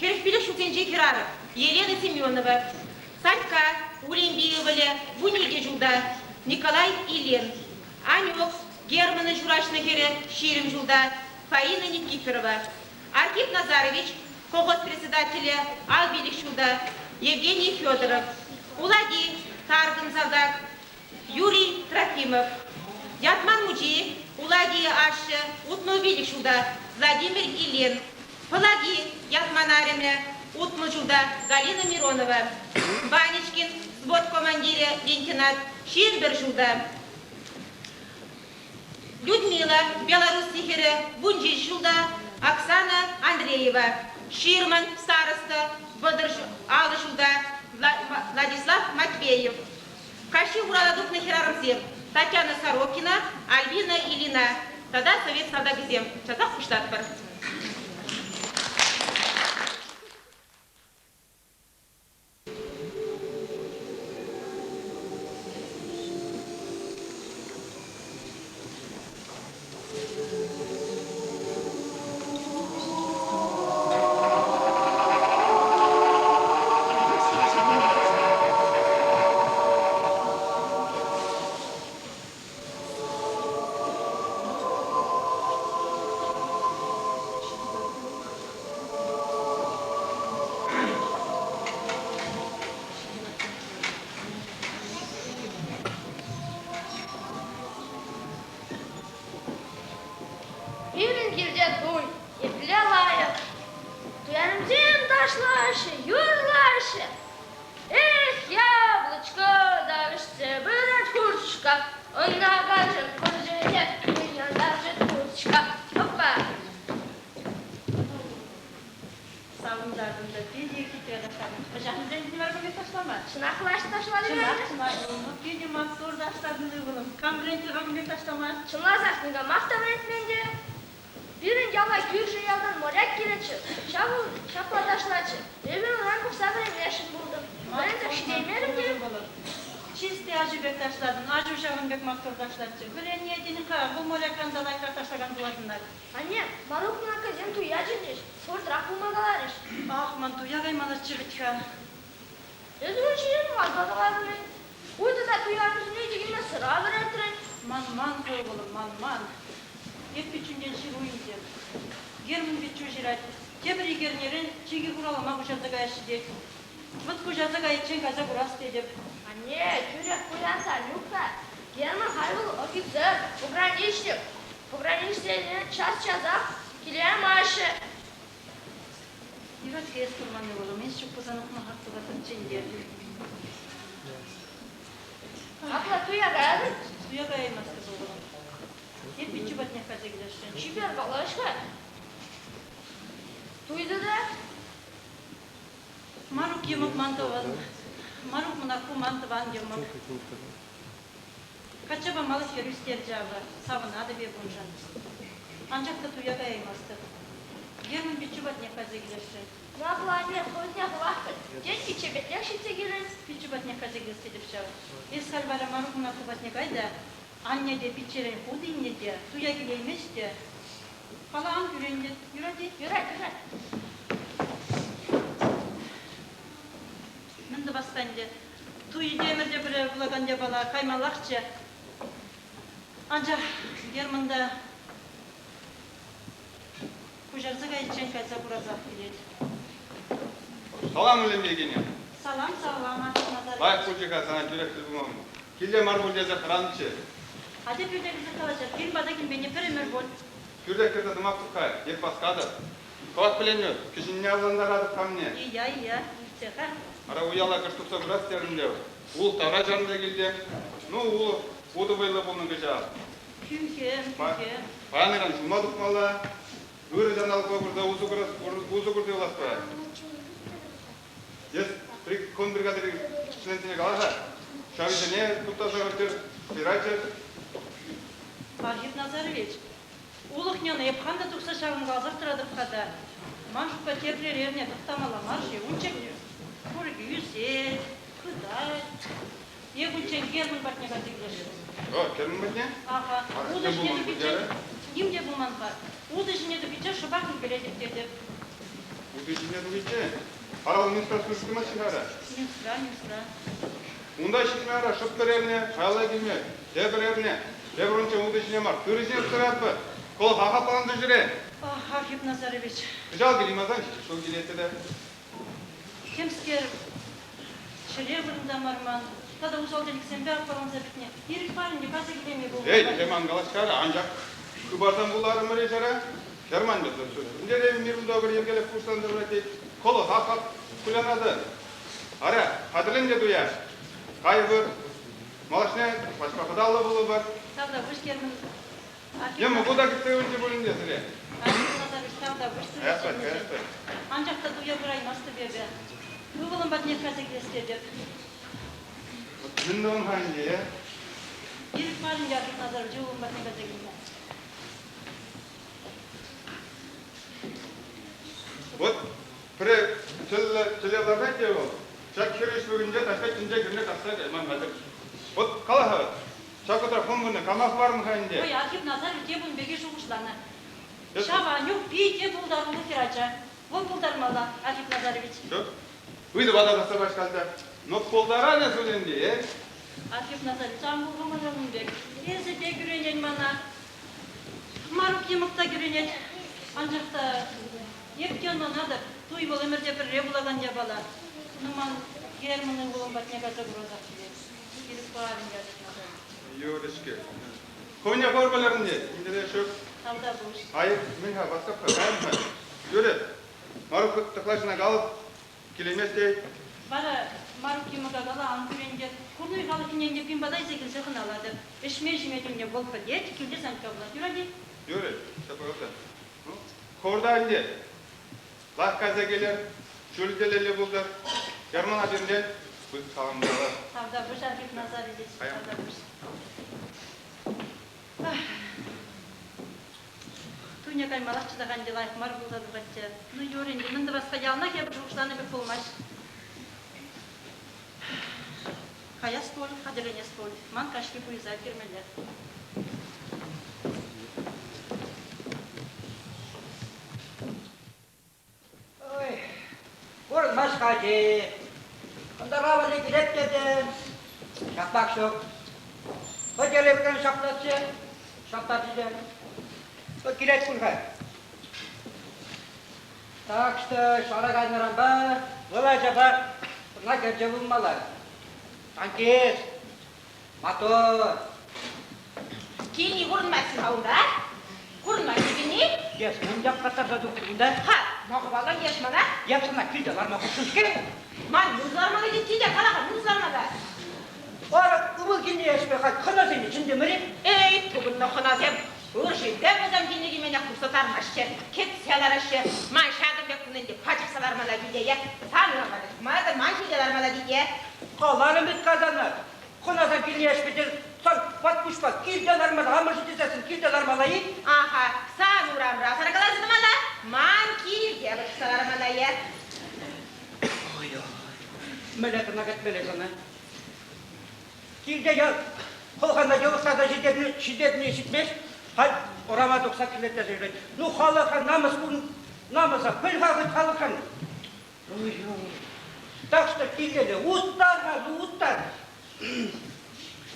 45 ҫулсенчи хӗрарӑм Елена Семенова, Санька Улемпи ывӑлӗ 12 ҫулта, Николай Ильин, Анюк Германӑн ҫураҫнӑ хӗрӗ 20 ҫулта, Фаина Никифорова, Архип Назарович колхоз председателӗ ал пилӗк ҫулта, Евгений Федоров, Улади таркӑн салтак, Юрий Трофимов, Ятман мучи, Улади ашшӗ, 65 ҫулта, Владимир Ильин, Пӑлаки Ятман арӑмӗ, 60 ҫулта, Галина Миронова, Ванечкин взвод командирӗ, лейтенант, 21 ҫулта. Людмила, Белорусси хӗрӗ, 17 ҫулта, Оксана Андреева, Ширман староста, 30 ҫулта, Владислав Матвеев. Каҫхи хурала тухнӑ хӗрарӑмсем Татьяна Сорокина, Альбина Ильина тата совет салтакӗсем часах пуҫлатпӑр. Пирӗн килте туй епле лайӑх. Туянсем ташлаҫҫӗ, юрлаҫҫӗ. Эх, яблочко та вӗҫсе пырать хурчка, ӑна качӑр курчӗ выянтарчӗ турчка. Опа! Савӑнтартӑм та питӗ хитре ташланӑ. Хӑҫан вӗрентӗн вара кун пек ташлама? Чӑнах лайӑх ташланӑ Чӑнах, чӑнах. Питӗ маттур ташлатӑн ывӑлӑм. Кам вӗрентрӗ-ха кун пек ташлама? Чӑнласах никамах та вӗрентмен те. Пирӗн яла кӳршӗ ялтан моряк килетчӗ. Ҫав ҫапла ташлатчӗ. Эпӗ унран пӑхса вӗренесшӗн пултӑм. Вӗрентӗх ҫитеймерӗм те. Чисти аҫу пек ташлатӑн. Аҫу ҫавӑн пек маттур ташлатчӗ. Вӗренетӗн-ха, вӑл морякран та лайӑхрах ташлакан пулатӑн-ак. Анне, Марук мӑнаккасем туя чӗнчӗҫ, хӑвӑртрах пулма каларӗҫ. Ах, ман туя каймаллаччӗ вӗт-ха. Эсӗ ун ҫинчен манса каларӑн-и? Ку тата туянӑҫне текене сӑра вӗретрӗн. Манман ывӑлӑм, манман. Эп пиччӳнтен ҫыру илтӗм. Герман пиччӳ ҫырать. Тепӗр ик эрнерен чикӗ хураллама куҫарса каяҫҫӗ тет. Вӑт куҫарса кайиччен кайса курас тетӗп. Анне, тӳрех кулянса ан ӳк-ха. Герман халь вӑл офицер, пограничник. Пограничниксене час-часах килеймеҫҫӗ. Юрать-ха эс курман ывӑлӑм, эс ҫук пулсан ухмахах тухаттӑмччӗ ӗнтӗ. Апла туя каятӑн? Туя каяймастӑп, ывӑлӑм. Эп пиччӳ патнех кайса килесшӗн. Чипер калаҫ-ха. Туйдӑ та. Марук йӑмӑк ман тӑван. Марук мӑнакку ман тӑван йӑмӑк. Качча памалӑх хӗр ӳстерчӗ авӑ, савӑнатӑп эп уншӑн. Анчах та туя каяймастӑп. Герман пиччӳ патнех кайса килесшӗн. Ну, апла анне хӑвӑнне хӑвах пӗл. Тен, пичче пекех ҫитсе килӗн? Пиччӳ патнех кайса килес тетӗп ҫав. Эс халь вара Марук мӑнакку патне кай та, анне те пиччерен хут илнӗ те, туя килеймест те. Кала ан кӳрентӗр. Юрать-и? Юрать, юрать. Мӗн тӑвас-ха ӗнтӗ? Туй-темӗр те пӗрре пулакан япала каймаллахчӗ. Анчах Герман та куҫарса кайиччен кайса курасах килет. Салам, Илемпе Салам, салам, Назар. Лайӑх пулчӗ-ха сана тӳрех тӗл пулман. Килте мар пуль тесе хӑранччӗ. Атя пӳрте кӗрсе калаҫар. Пирӗн пата килменни пӗр ӗмӗр пуль. Пӳрте кӗрсе тӑмах тух-ха, эп васкатӑп. Хӑвах пӗленӳ, кӗҫӗнне авлантаратӑп камне. Ия, ия, илтсе-ха. Ара уяла кӑшт тухса курас терӗм те. Улӑх тавра чарӑнса килтӗм. Ну, улӑх, утӑ вӑйлӑ пулнӑ кӑҫал. Хӳхӗм, хӳхӗм. Паян-ыран ҫулма тухмалла. Ырӑ ҫанталӑкпа курса усӑ курас, усӑ курса юлас пулать. Эс кун бригадӑри членсене кала-ха, ҫависене туптаса хӑртӑр, ҫыраччӑр. Архип Назарович, Улӑхне ӑна эп хам та тухса ҫаврӑнкаласах тӑратӑп-ха та. Ман шутпа тепрер эрне тӑхтамалла мар-ши? Унччен курӑкӗ ӳсет, хытать. Е кунччен Герман патне кайса килесшӗн. О, Герман патне? Аха. Утӑ ҫине тухиччен ним те пулман-ха. Утӑ ҫине тухиччен шӑпах ӳкеретӗп тетӗп. Утӑ ҫине тухиччен. Ара, ун инфраструктури тумаҫҫӗ-ха ара. Нюсра, нюсра. Унта ҫитме ара шӑп пӗр эрне, каялла килме тепӗр эрне. Тепӗр унччен утӑ ҫине мар, тырӑ ҫине тӑратпӑр. Кӑлӑхах аппаланса ҫӳре. Ах, Архип Назарович. Кӑҫал килеймасан ҫитес ҫул килет тата. Темскер ҫӗре вырӑнта мар ман. Тата усал тӗлӗксемпе аппаланса пӗтнӗ. Ирӗк пар ӗнтӗ, кайса килейми пулнӑ. Эй, тесе ман калаҫкарӗ, анчах хыпартан вуларӑмӑр-и ҫара? Герман Петрович, мирун добр йӗркелӗх пуҫланса пырать тет. Кӑлӑхах кулянатӑн. Ара, хатӗрлен те туя. Кайӑпӑр. Малашне пачка хӑталлӑ пулӑпӑр. Тавтапуҫ, Герман. Йӑмӑку та кӗтсе юлчӗ пулин те сире. Тавтапуҫ, тавтапуҫ. Анчах та туя пыраймастӑп эпӗ. Ывӑлӑм патне кайса килес тетӗп. Мӗн тӑвӑн-ха ӗнтӗ, е? Ирӗк мар ӗнтӗ Архип Назарович ывӑлӑм патне кайса килме. Вот пӗре тӗллев лартать те вӑл, ҫак хӗрӳ вырӑнче таҫта тӗнче хӗрне касса кайман хатӗр. Вот кала-ха, ҫак вӑхӑтра хӑн кама хӑвармӑн-ха ӗнтӗ? Ой, Архип Назарович те кун пирки шухӑшланӑ. Ҫав Анюк питӗ пултаруллӑ хӗрача. Вӑл пултармалла, Архип Назарович. Ҫук. Ыйтӑва та татса пачкалта. Но пултаран эс ӗнтӗ, э? Архип Назарович, ан пулхӑмӑр ун пек. Эсӗ те кӳренен мана. Марук йӑмӑк та кӳренет. Анчах та эп те ӑнланатӑп, туй вӑл ӗмӗрте пӗрре пулакан япала. Ну, ман Герман ывӑлӑм патне кайса курасах килет. Кирӗк парӑн ячӗ Назарович. Юрӗ-ҫке. Хӑвне хӑвӑр пӗлерӗн те, инкере ҫук. Тавтапуҫ. Ай, мӗн-ха, васкап-ха, кайӑм-ха. Юрӗ, Марук тӑхлачӑна калӑп, Килеймест те. Вара Марук йӑмӑка кала, ан кӳрентер. Курнуй халӑх ӗненте пин пата илсе килсе хӑналатӑп. Ӗҫме-ҫиме тӗлне вӑл пӗлет, килте Санька пулать. Юрать-и? Юрӗ, ҫапла та. Ну, хӑвӑрта ӗнтӗ. Лах кайса килӗр, ҫулӗ тӗлелле пултӑр. Герман пирӗнтен пысӑк саламлалар. Тавтапуҫ, Архип Назарьевич, тавтапуҫ. Туйне каймаллахчӗ та ӗнтӗ лайӑх мар пулса тухатчӗ. Ну, юрӗ ӗнтӗ, мӗн тӑвас-ха, яланах эпӗ шухӑшланӑ пек пулмасть. Каяс пуль, хатӗрленес пуль. Ман каҫхи пуйӑса ӳкермелле. Ой, пурӑнмасть-ха ачи. Кӑнтӑрла валли килет тетӗн. Ҫаплах ҫук. Хӑть электрон ҫаплатчӗ, ҫаплатчӗ. Вӑт килет пуль-ха. Так что ҫара кайнӑранпа вӑл ачапа тӑна кӗрчӗ пулмалла. Танкист, мотор. Килни курӑнмасть-ха унта. Курӑнмасть килни. Эс мӗн япкаттарса тухрӑн унта? Ха, махӑвалла еш мана. Эп сана килте ларма хушнӑ-ҫке. Ман мӗн лармалла тет килте, кала-ха, мӗн лармалла? Ара, ывӑл килни ӗҫпе халь хӑнасене чӗнтӗмӗр-и? Эй, тупӑннӑ хӑнасем! Ыршипе вӗсем килнӗ килменех тухса тармаҫҫӗ, кӗтсе лараҫҫӗ. Ман ҫакӑн пек кун ӗнтӗ пачӑхса лармалла килте е сан лармалла мана ман ҫинче лармалла килте. Каларӑм вӗт касана. Хӑнасем килни ӗҫпе те сан ват пуҫпа килте лармалла, амӑшӗ тесессӗн килте лармалла-и? Аха, сан урамра саркаласа тӑмалла, ман килте выртса лармалла е. Ой-ой, мӗнле тӑна кӗтмелле сана? Килте ял хӑлхана йӑлӑхтарса ҫитерни, ҫитерни ҫитмест, халь урама тухса килеттерсе ҫӳрет. Ну, халӑха намӑс кун, намӑса пӗл-ха хӑть халӑхран. Ой-ой. Так что килте уттар-ха, ну уттар.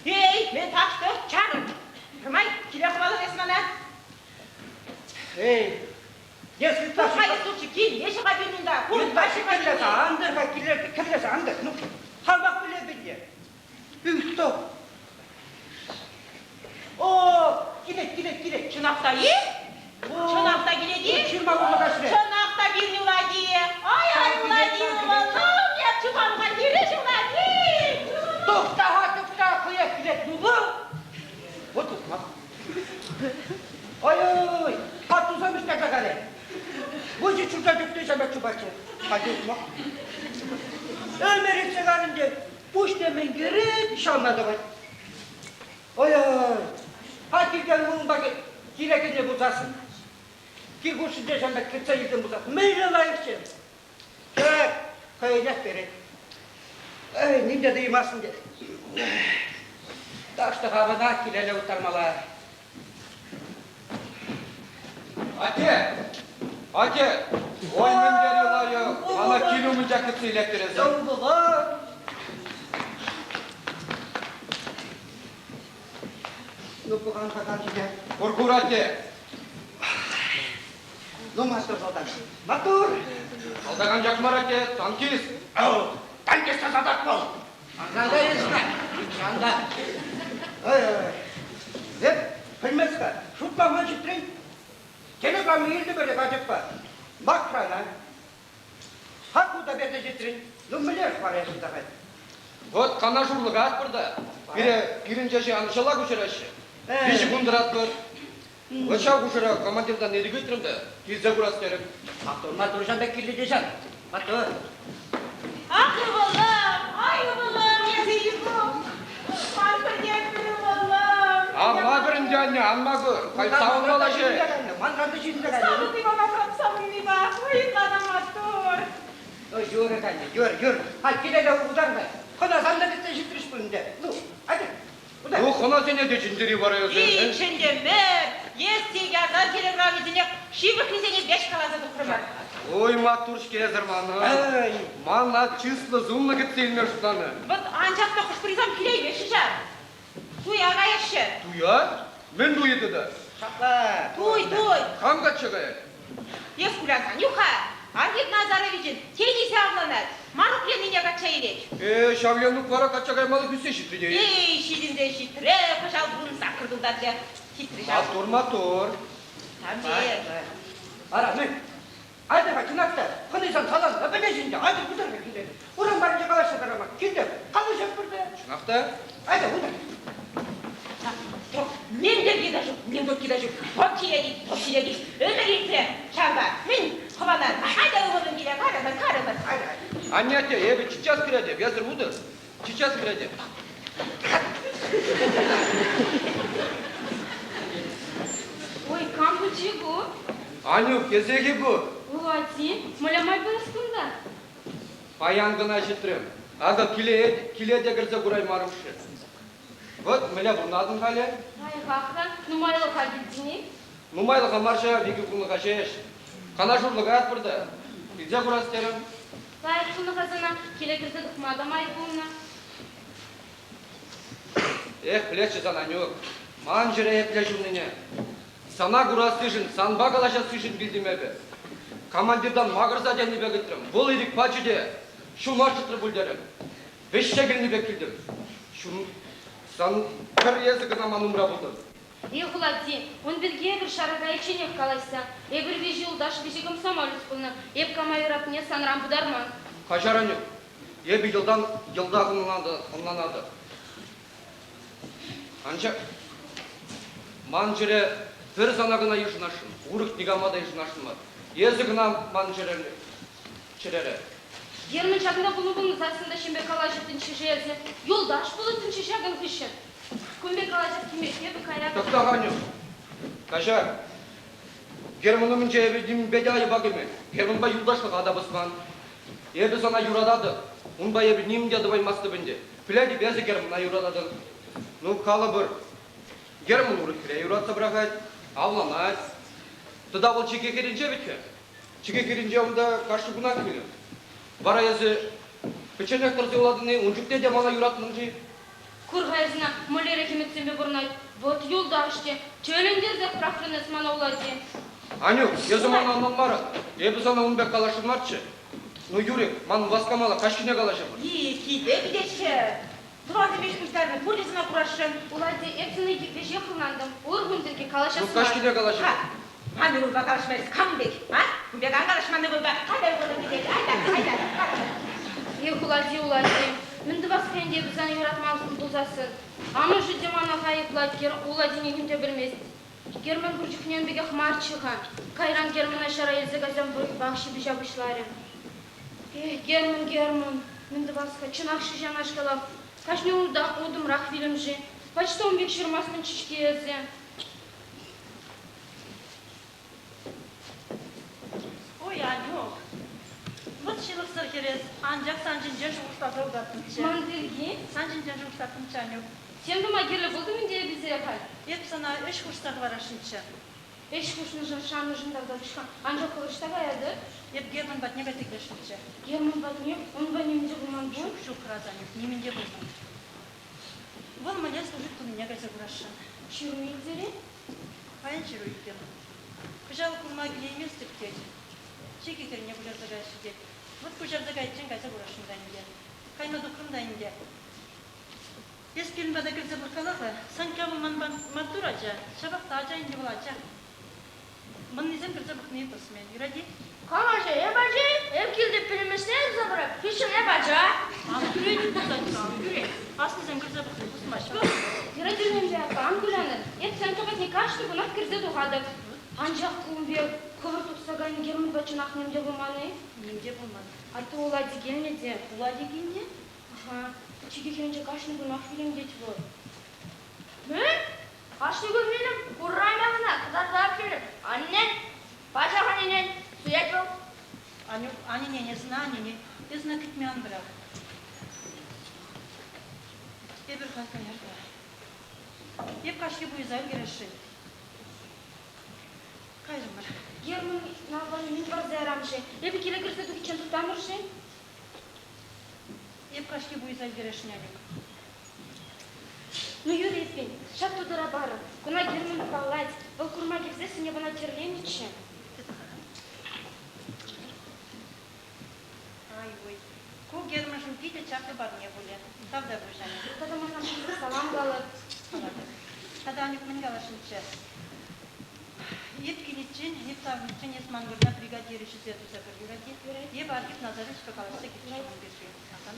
Эй, мен так что чарӑн. Пӗрмай киле хӑвалӑн эс мана. Эй, если так... Тухай сучи килне ҫӑка пӳрнунта, курӑнмаҫҫӗ Кӗрлесе антӑр-ха, кӗрлесе антӑр. Ну, хамах пӗлетӗн те. Ӳсто. О, килет, килет, килет. Чӑнах та-и? Чӑнах та килет-и? Ҫырма урлӑ каҫрӗ. Чӑнах та килнӗ Улади. Ай-ай, Улади, ывӑлӑм, эп чупам-ха хирӗҫ, Улади. Тухта-ха, тухта, хӑех килет. Ну, вӑл. Вот тухмах. Ой-ой, паттусам ӑҫта кайрӗ? Выҫӑ чурта чухне ҫамрӑк чупатчӗ. Халь ухмах. Ӗмӗр иртсе карӗ ӗнтӗ. Пуҫне мӗн кӗрет, ҫавна тӑвать. Ой-ой, халь килтен унпа киле кӗнӗ пулсассӑн, кил хушшинче ҫамрӑк кӗтсе илтӗм пулсассӑн, мӗнле лайӑхчӗ. Так, хӑйӗнех перет. Эй, ним те тӑймастӑн те. Так что хавана килелле уттармалла. Атте! Атте, ой, мӗн тери лайӑх, мана кил умӗнчех кӗтсе илеттересӗр. Ывӑлӑм. Ну, пӑхан-ха ҫине. Кур-кур, атте. Ну, маттур, салтак. Маттур! Салтак анчах мар, атте, танкист. Танкист салтак вӑл. Анда есна. Анда. Ой-ой. Эп пӗлмес-ха, шутлама ҫитрен. Телеграмма илтӗмӗр качӑкпа. Макрана. Хаку та персе ҫитрӗн. Ну, мӗнле вара эсӗ тахать? Вот канаш урлӑ каятпӑр та, пире пирӗн чаҫе анӑҫалла куҫараҫҫӗ. Виҫӗ кун тӑратпӑр. Вот ҫав хушӑра командиртан ирӗк ыйтрӑм та, килсе курас терӗм. Маттур, маттур, ҫав пек кирлӗ те ҫав. Маттур. Ах, ывӑлӑм, ай, ывӑлӑм, эсӗ Егор. Ман пӗртен-пӗр ывӑлӑм. Ан макӑр ӗнтӗ, анне, ан макӑр. Халь савӑнмалла ҫеҫ. Манран та ҫитӗнсе кайнӑ. Савӑннипе малтан савӑннипе. Ой, ытла та маттур. Ой, юрӗ, кайнӑ, юр, юр. Халь киле утар-ха. Хӑна сан та кӗтсе ҫитрӗҫ пуль ӗнтӗ. Ну, атя. Ну, хӑнасене те чӗнтер-и вара эсӗ? И, чӗнтӗмӗр. Эс те ялтан телеграммисене ҫывӑхрисене веҫ каласа тухрӑмӑр. Ой, маттур-ҫке эсӗр мана. Мана чыслӑ-сумлӑ кӗтсе илме шутланӑ. Вӑт анчах та хӑш-пӗрисем килеймеҫҫӗ ҫав. Туя каяҫҫӗ. Туя? Мӗн туйӗ тата? Ҫапла. Туй, туй. Кам качча каять? Эс кулянсан юха. Архип Назаровичӑн тенисӗ авланать. Марук Ленине качча илет. Э, ҫав Ленук вара качча каймалӑх ӳссе ҫитрӗ те. Эй, ҫитӗнсе ҫитрӗ, кӑҫал 18 тултарчӗ. Ҫитрӗ ҫав. Маттур, маттур. Тамир. Ара, мӗн? Айтӑр-ха, чӑнах та, хӑнисем саланса пӗтӗҫ ӗнтӗ. Айтӑр, утӑр-ха киле. Урам варринче калаҫса тӑрама. Килте калаҫатпӑр та. Чӑнах та? Айта, утӑр. Ним йӗрки те ҫук, ним тутки те ҫук. Вӑт ҫиет, вӑт ҫиет. Ӗмӗр иртрӗ ҫавӑнпа. Мӗн хӑвалан? Айта, ывӑлӑм киле, карӑмӑр, карӑмӑр. Анне, атте, эпӗ чиччас кӗретӗп, эсӗр утӑр. Чиччас кӗретӗп. Ой, кам пулчӗ ку? Анюк, эсех-и ку? Улати, мӗнле май пырас кунта? Паян кӑна ҫитрӗм. Акӑ киле, киле те кӗрсе кураймарӑм-ши. Вӑт, мӗнле пурӑнатӑн халӗ? Лайӑхах-ха, нумайлӑха килтӗн-и? Нумайлӑха мар ҫав, икӗ кунлӑха ҫеҫ. Канаш урлӑ каятпӑр та. Килсе курас терӗм. Лайӑх тунӑ-ха сана, киле кӗрсе тухма та май пулнӑ. Эх, пӗлесчӗ сан, Анюк, ман чӗре епле ҫуннине. Сана курассишӗн, санпа калаҫассишӗн килтӗм эпӗ. Командиртан макӑрса тенӗ пек ыйтрӑм. Вӑл ирӗк пачӗ те ҫуна чӑтрӗ пуль терӗм. Вӗҫсе килнӗ пек килтӗм. Ҫун... Сан пӗр эсӗ кӑна ман умра пултӑн. Эх, Улатти, ун пирки эпир ҫара кайичченех калаҫса. Эпир виҫӗ юлташ, виҫӗ комсомолец пулнӑ. Эп кама юратнине санран пытарман. Каҫар, Анюк. Эпӗ йӑлтан йӑлтах ӑнланатӑп. Анчах ман чӗре пӗр сана кӑна йышӑнасшӑн, урӑх никама та йышӑнасшӑн мар. Эсӗ кӑна ман чӗрере. Герман ҫакӑнта пулнӑ пулсассӑн та ҫын пек калаҫӑттӑнччӗ-ши эсӗ? Юлташ пулӑттӑнччӗ ҫакӑн хыҫҫӑн. Кун пек калаҫас килмест эпӗ каятӑп. Тӑхта, Анюк. Каҫар. Герман умӗнче эпӗ нимпе те айӑпа кӗмен. Германпа юлташлӑха та пӑсман. Эпӗ сана юрататӑп. Унпа эпӗ нимӗн те тӑваймастӑп ӗнтӗ. Пӗлетӗп, эсӗ Германа юрататӑн. Ну, калӑпӑр, Герман урӑх хӗре юратса пӑрахать, авланать. Тата вӑл чике хӗрринче вӗт-ха. Чике хӗрринче унта кашни кунах вилӗм. Вара эсӗ пӗчченех тӑрса юлатӑн-и, ун чухне те мана юратмӑн-ши? Кур-ха эс ӑна, мӗнлерех ӗмӗтсемпе пурӑнать. Вӑт юлташ те, тӗлӗнтерсех пӑрахрӑн эс мана Улати. Анюк, эсӗ мана ӑнланмарӑн. Эпӗ сана ун пек каласшӑн марччӗ. Ну, Юрик, ман васкамалла, каҫхине калаҫӑпӑр. Киле килеҫҫӗ. Тӑвансемпе ӗҫ пуҫтарнӑ, пурте сана курасшӑн. Улати, эп сана веҫех ӑнлантӑм. Урӑх ун пирки калаҫас Ну, мар. каҫхине калаҫӑпӑр. Ха, ман ывӑлпа калаҫма эс кам пек, а? Ун пек ан калаҫ ман ывӑлпа. Кайта ывӑлӑм килет, айта, айта. Эх, Улати, Улати, мӗн тӑвас ӗнтӗ эпӗ сана юратман пулсассӑн? Амӑшӗ те мана айӑплать, Улатине ним те пӗлмест. Герман пур чухне ун пекех марччӗ-ха. Кайран Германа ҫара илсе кайсан вӑйпах ҫыпӑҫа пуҫларӗ. Эх, Герман, Герман, мӗн тӑвас-ха, чӑнах-ши ҫавнашкалах? Кашни утӑмрах вилӗм-ши? Почта ун пек ҫырмастӑнччӗ-ҫке эсӗ. Ой, Анюк, вӑт ҫылӑхсӑр хӗрес, анчах сан ҫинчен шухӑшласа утаттӑмччӗ. Ман пирки? Сан ҫинчен шухӑшлаттӑмччӗ, Анюк. Тем тума кирлӗ пултӑм ӗнтӗ эпӗ сире халь. Эп сана ӗҫ хушса хӑварасшӑнччӗ. Ӗҫ хушнӑшӑн, шаннӑшӑн тавтапуҫ-ха. Анчах хӑв ӑҫта каятӑр? Эп Герман патне кайса килесшӗнччӗ. Герман патне? Унпа нимӗн те пулман пуль? Ҫук, ҫук, Розанюк, нимӗн те пулман. Вӑл мӗнле служить тунине кайса курасшӑн. Ҫыру илтӗр-и? Паян ҫыру илтӗм. Кӑҫал курма килейместӗп тет. Чикӗ хӗрне куҫарса каясчӗ тет. Вӑт куҫарса кайиччен кайса курасшӑн та ӗнтӗ. Кайма тухрӑм та ӗнтӗ. Эс пирӗн пата кӗрсе пӑхкала-ха. Санька вӑл манпа маттур ача. Ҫапах та ача ӗнтӗ вӑл ача. Мӑннисем кӗрсе пӑхни тӑсмӗ. Юрать-и? Кам ача? Эп ача? Эп килте пӗлместе забрать. Хыҫҫӑн эп ача. Ан кӳрен, Санька, ан кӳрен. Аслисем кӗрсе пӑхни пусмасть вӑл. Юрать ӗнтӗ, аппа, ан кулянӑр. Эп Санька патне кашни кунах кӗрсе тухатӑп. Анчах кун пек хӑвӑрт тухса кайнӑ Германпа чӑнах ним те пулман-и? Ним те пулман. Атту Улади килнӗ те. Улади килнӗ? Аха, чикӗ хӗрринче кашни кунах вилӗм тет вӑл. Мӗн? Кашни кун вилӗм, курран ӑна кӑтартап вилӗм. Анне, пачах ӗненет, суять вӑл. Анюк, аннене, эс ӑна аннене, эс ӑна кӗтме ан пӑрах. Эпир халь каяр-ха. Эп каҫхи пуйӑса ӗлкӗресшӗн. Кайрӑмӑр. Герман валли мӗн парса ярам-ши? Эпӗ киле кӗрсе тухиччен тӑхтамӑр-ши? Эп каҫхи пуйӑса ӗлкӗресшӗн, Анюк. Ну, юрӗ эппин, ҫак тутӑра парӑр. Куна Герман паллать. Вӑл курма килсессӗн эп ӑна тӗрленӗччӗ. Ай-уй, ку Германшӑн питӗ чаплӑ парне пулӗ. Тавтапуҫ, Анюк. Тата мана салам калӑр. Тата Анюк мӗн каласшӑнччӗ? Эп киличчен, эп таврӑниччен эс ман вырӑна бригадир ӗҫӗсе туса пӗр юрать-и? Эп Архип Назаровичпа калаҫса килтӗм ун пирки.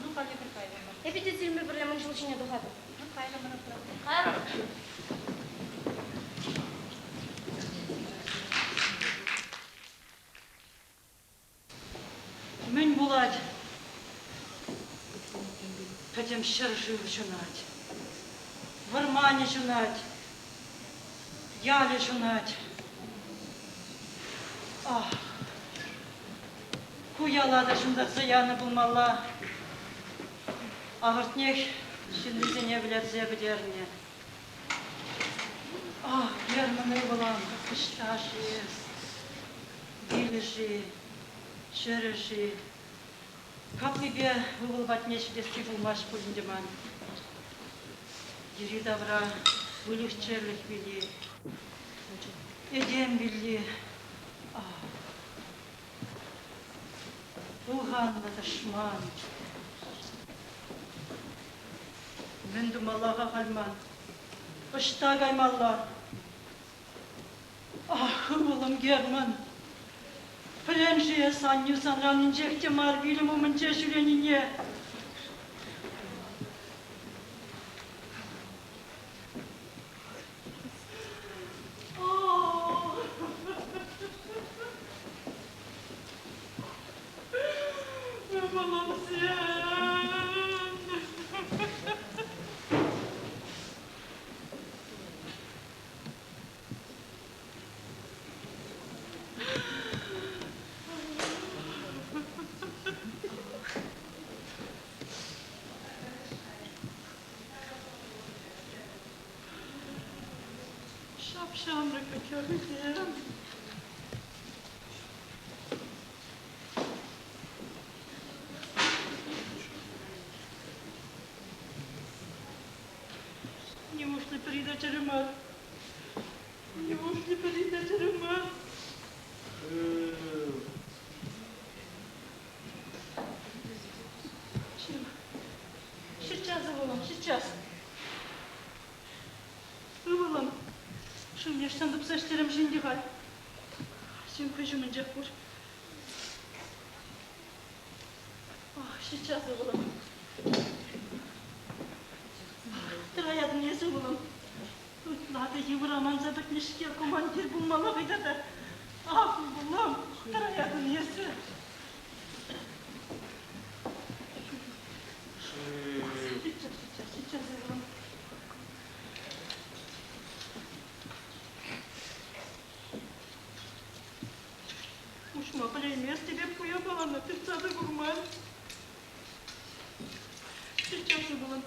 Ну, халь эпир кайрӑмӑр. Эпӗ те сирӗнпе пӗрле мӑн ҫул ҫине тухатӑп. Ну, кайрӑмӑр апла. Кайрӑмӑр. Мӗн пулать? Пӗтӗм ҫӗршыв ҫунать. Вӑрманӗ ҫунать. Ялӗ ҫунать. Ах, ку яла та ҫунтарса янӑ пулмалла. Ахӑртнех, ҫыннисене вӗлерсе пӗтернӗ. Ах, Герман ывӑлӑм, ӑҫта-ши эс? Вилӗ-ши, чӗрӗ-ши? Каплипе ывӑл патне ҫитесси пулмасть пуль ӗнтӗ ман. Йӗри-тавра выльӑх-чӗрлӗх вилли, этем вилли. Ах, ылханнӑ тӑшман. Мӗн тумалла-ха халь ман? Ӑҫта каймалла? Ах, ывӑлӑм Герман, пӗлен-ши эс аннӳ санран инҫех те мар вилӗм умӗнче ҫӳренине? Ывӑлӑмсем! Ҫап-ҫамрӑк вӗт-ха вӗсем. Неужели пӗри те чӗрӗ мар? Неужели пӗри те чӗрӗ мар? Сейчас, ывӑлӑм, сейчас. Ывӑлӑм, шывне ӑҫтан тупса ӗҫтерем-ши ӗнтӗ халь? Ҫын хӑй ҫумӗнчех пур. Ах, сейчас, ывӑлӑм. Тӑраятӑн эс, ывӑлӑм. Ытла та йывӑр аманса пӗтнӗ-ҫке командир пулмалла хӑй тата. Ах, ывӑлӑм, тӑраятӑн эсӗ. Сейчас, сейчас, сейчас, ывӑлӑм. Уҫма пӗлейместӗп эп ку япалана, тытса та курман. Сейчас, ывӑлӑм.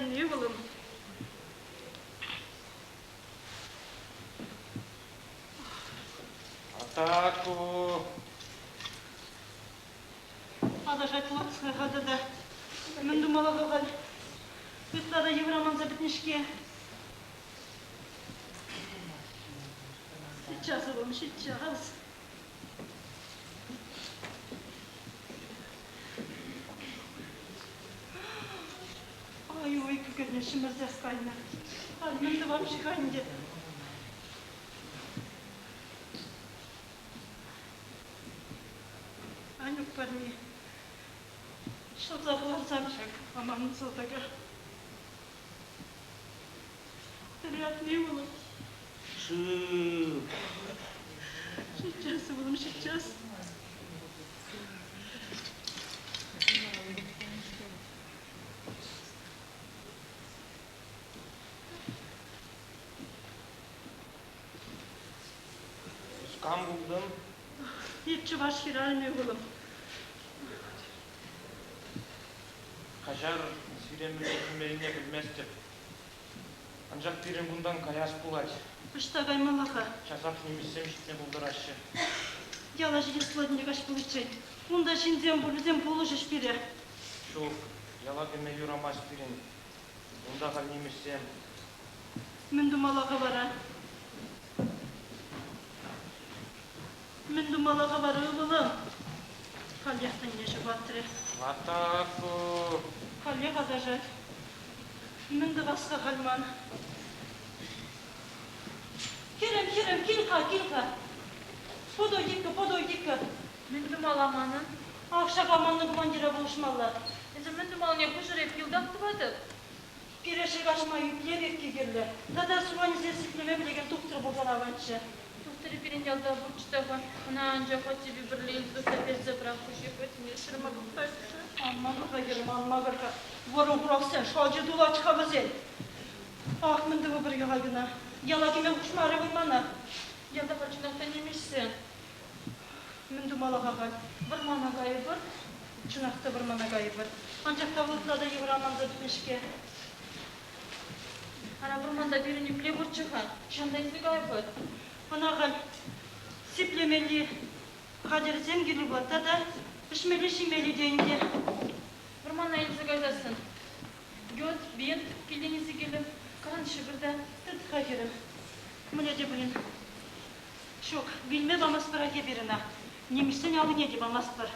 Пӗлетӗн-и, ывӑлӑм? Атаку! Аташать лӑпсӑр-ха тата. Мӗн тумалла-ха халь? Ытла та йывӑр аманса пӗтнӗ-ҫке. Сейчас, ывӑлӑм, сейчас. Ай-ой, кӗкӗрне ҫӗмӗрсех кайнӑ. Халь мӗн тӑвам-ши-ха ӗнтӗ? Анюк парни. Ҫӑлса хӑварсам ҫак аманнӑ салтака. Приятный ывӑлӑм. Шыв. Сейчас, ывӑлӑм, сейчас. Кам пултӑн? Эп чӑваш хӗрарӑмӗ, ывӑлӑм. Каҫар, сире мӗнле кӗмеллине пӗлместӗп. Анчах пирӗн кунтан каяс пулать. Ӑҫта каймалла-ха? Часах нимӗҫсем ҫитме пултараҫҫӗ. Яла ҫитес пулать каҫ пуличчен. Унта ҫынсем пур, вӗсем пулӑшӗҫ пире. Ҫук, яла кӗме юрамасть пирӗн. Унта халь нимӗҫсем. Мӗн тумалла-ха вара? Мӗн тумалла-ха вара, ывӑлӑм? Каллех тӑнне ҫухатрӗ. Атаку! Каллех аташать. Мӗн тӑвас-ха халь ман? Хӗрӗм, хӗрӗм, кил-ха, кил-ха. Подойди-ка, подойди-ка. Мӗн тумалла манӑн? Ах, ҫак аманнӑ командира пулӑшмалла. Эсӗ мӗн тумаллине хушӑр, эп йӑлтах тӑватӑп. Пире шӑкаҫма ӳпле пекки кирлӗ. Тата суранӗсене сиплеме пӗлекен тухтӑр пулсан аванччӗ. Тухтӑрӗ пирӗн ялта пурччӗ те-ха. Ӑна анчах аттепе пӗрле илсе тухса персе пӑрахрӗҫ. Пӗтме ҫырма тухтарчӗ. Ан макӑр-ха, хӗрӗм, ан макӑр-ха. Вӑрӑ-хурахсен шалчи тулать-ха вӗсен. Ах, мӗн тӑвӑпӑр халь кӑна? Яла кӗме хушмарӗ вӑл мана. Ялта чӑнах та нимӗҫсем. Мӗн тумалла-ха халь? Вӑрмана кайӑпӑр. Чӑнах та вӑрмана кайӑпӑр. Анчах та вӑл ытла та йывӑр аманса пӗтнӗ-ҫке. Ара, вӑрманта пирӗн ӳпле пурччӗ-ха. Ҫавӑнта илсе кайӑпӑр. Ӑна халь сиплемелли хатӗрсем кирлӗ пулать тата ӗҫмелли-ҫимелли те ӗнтӗ. Вӑрмана илсе кайсассӑн йод, бинт килтен илсе килӗп. Кан ҫӑкӑр та. Тыт-ха, хӗрӗм. Мӗне те пулин. Ҫук, вилме памастпӑрах эпир ӑна. Нимӗҫсен аллине те памастпӑр.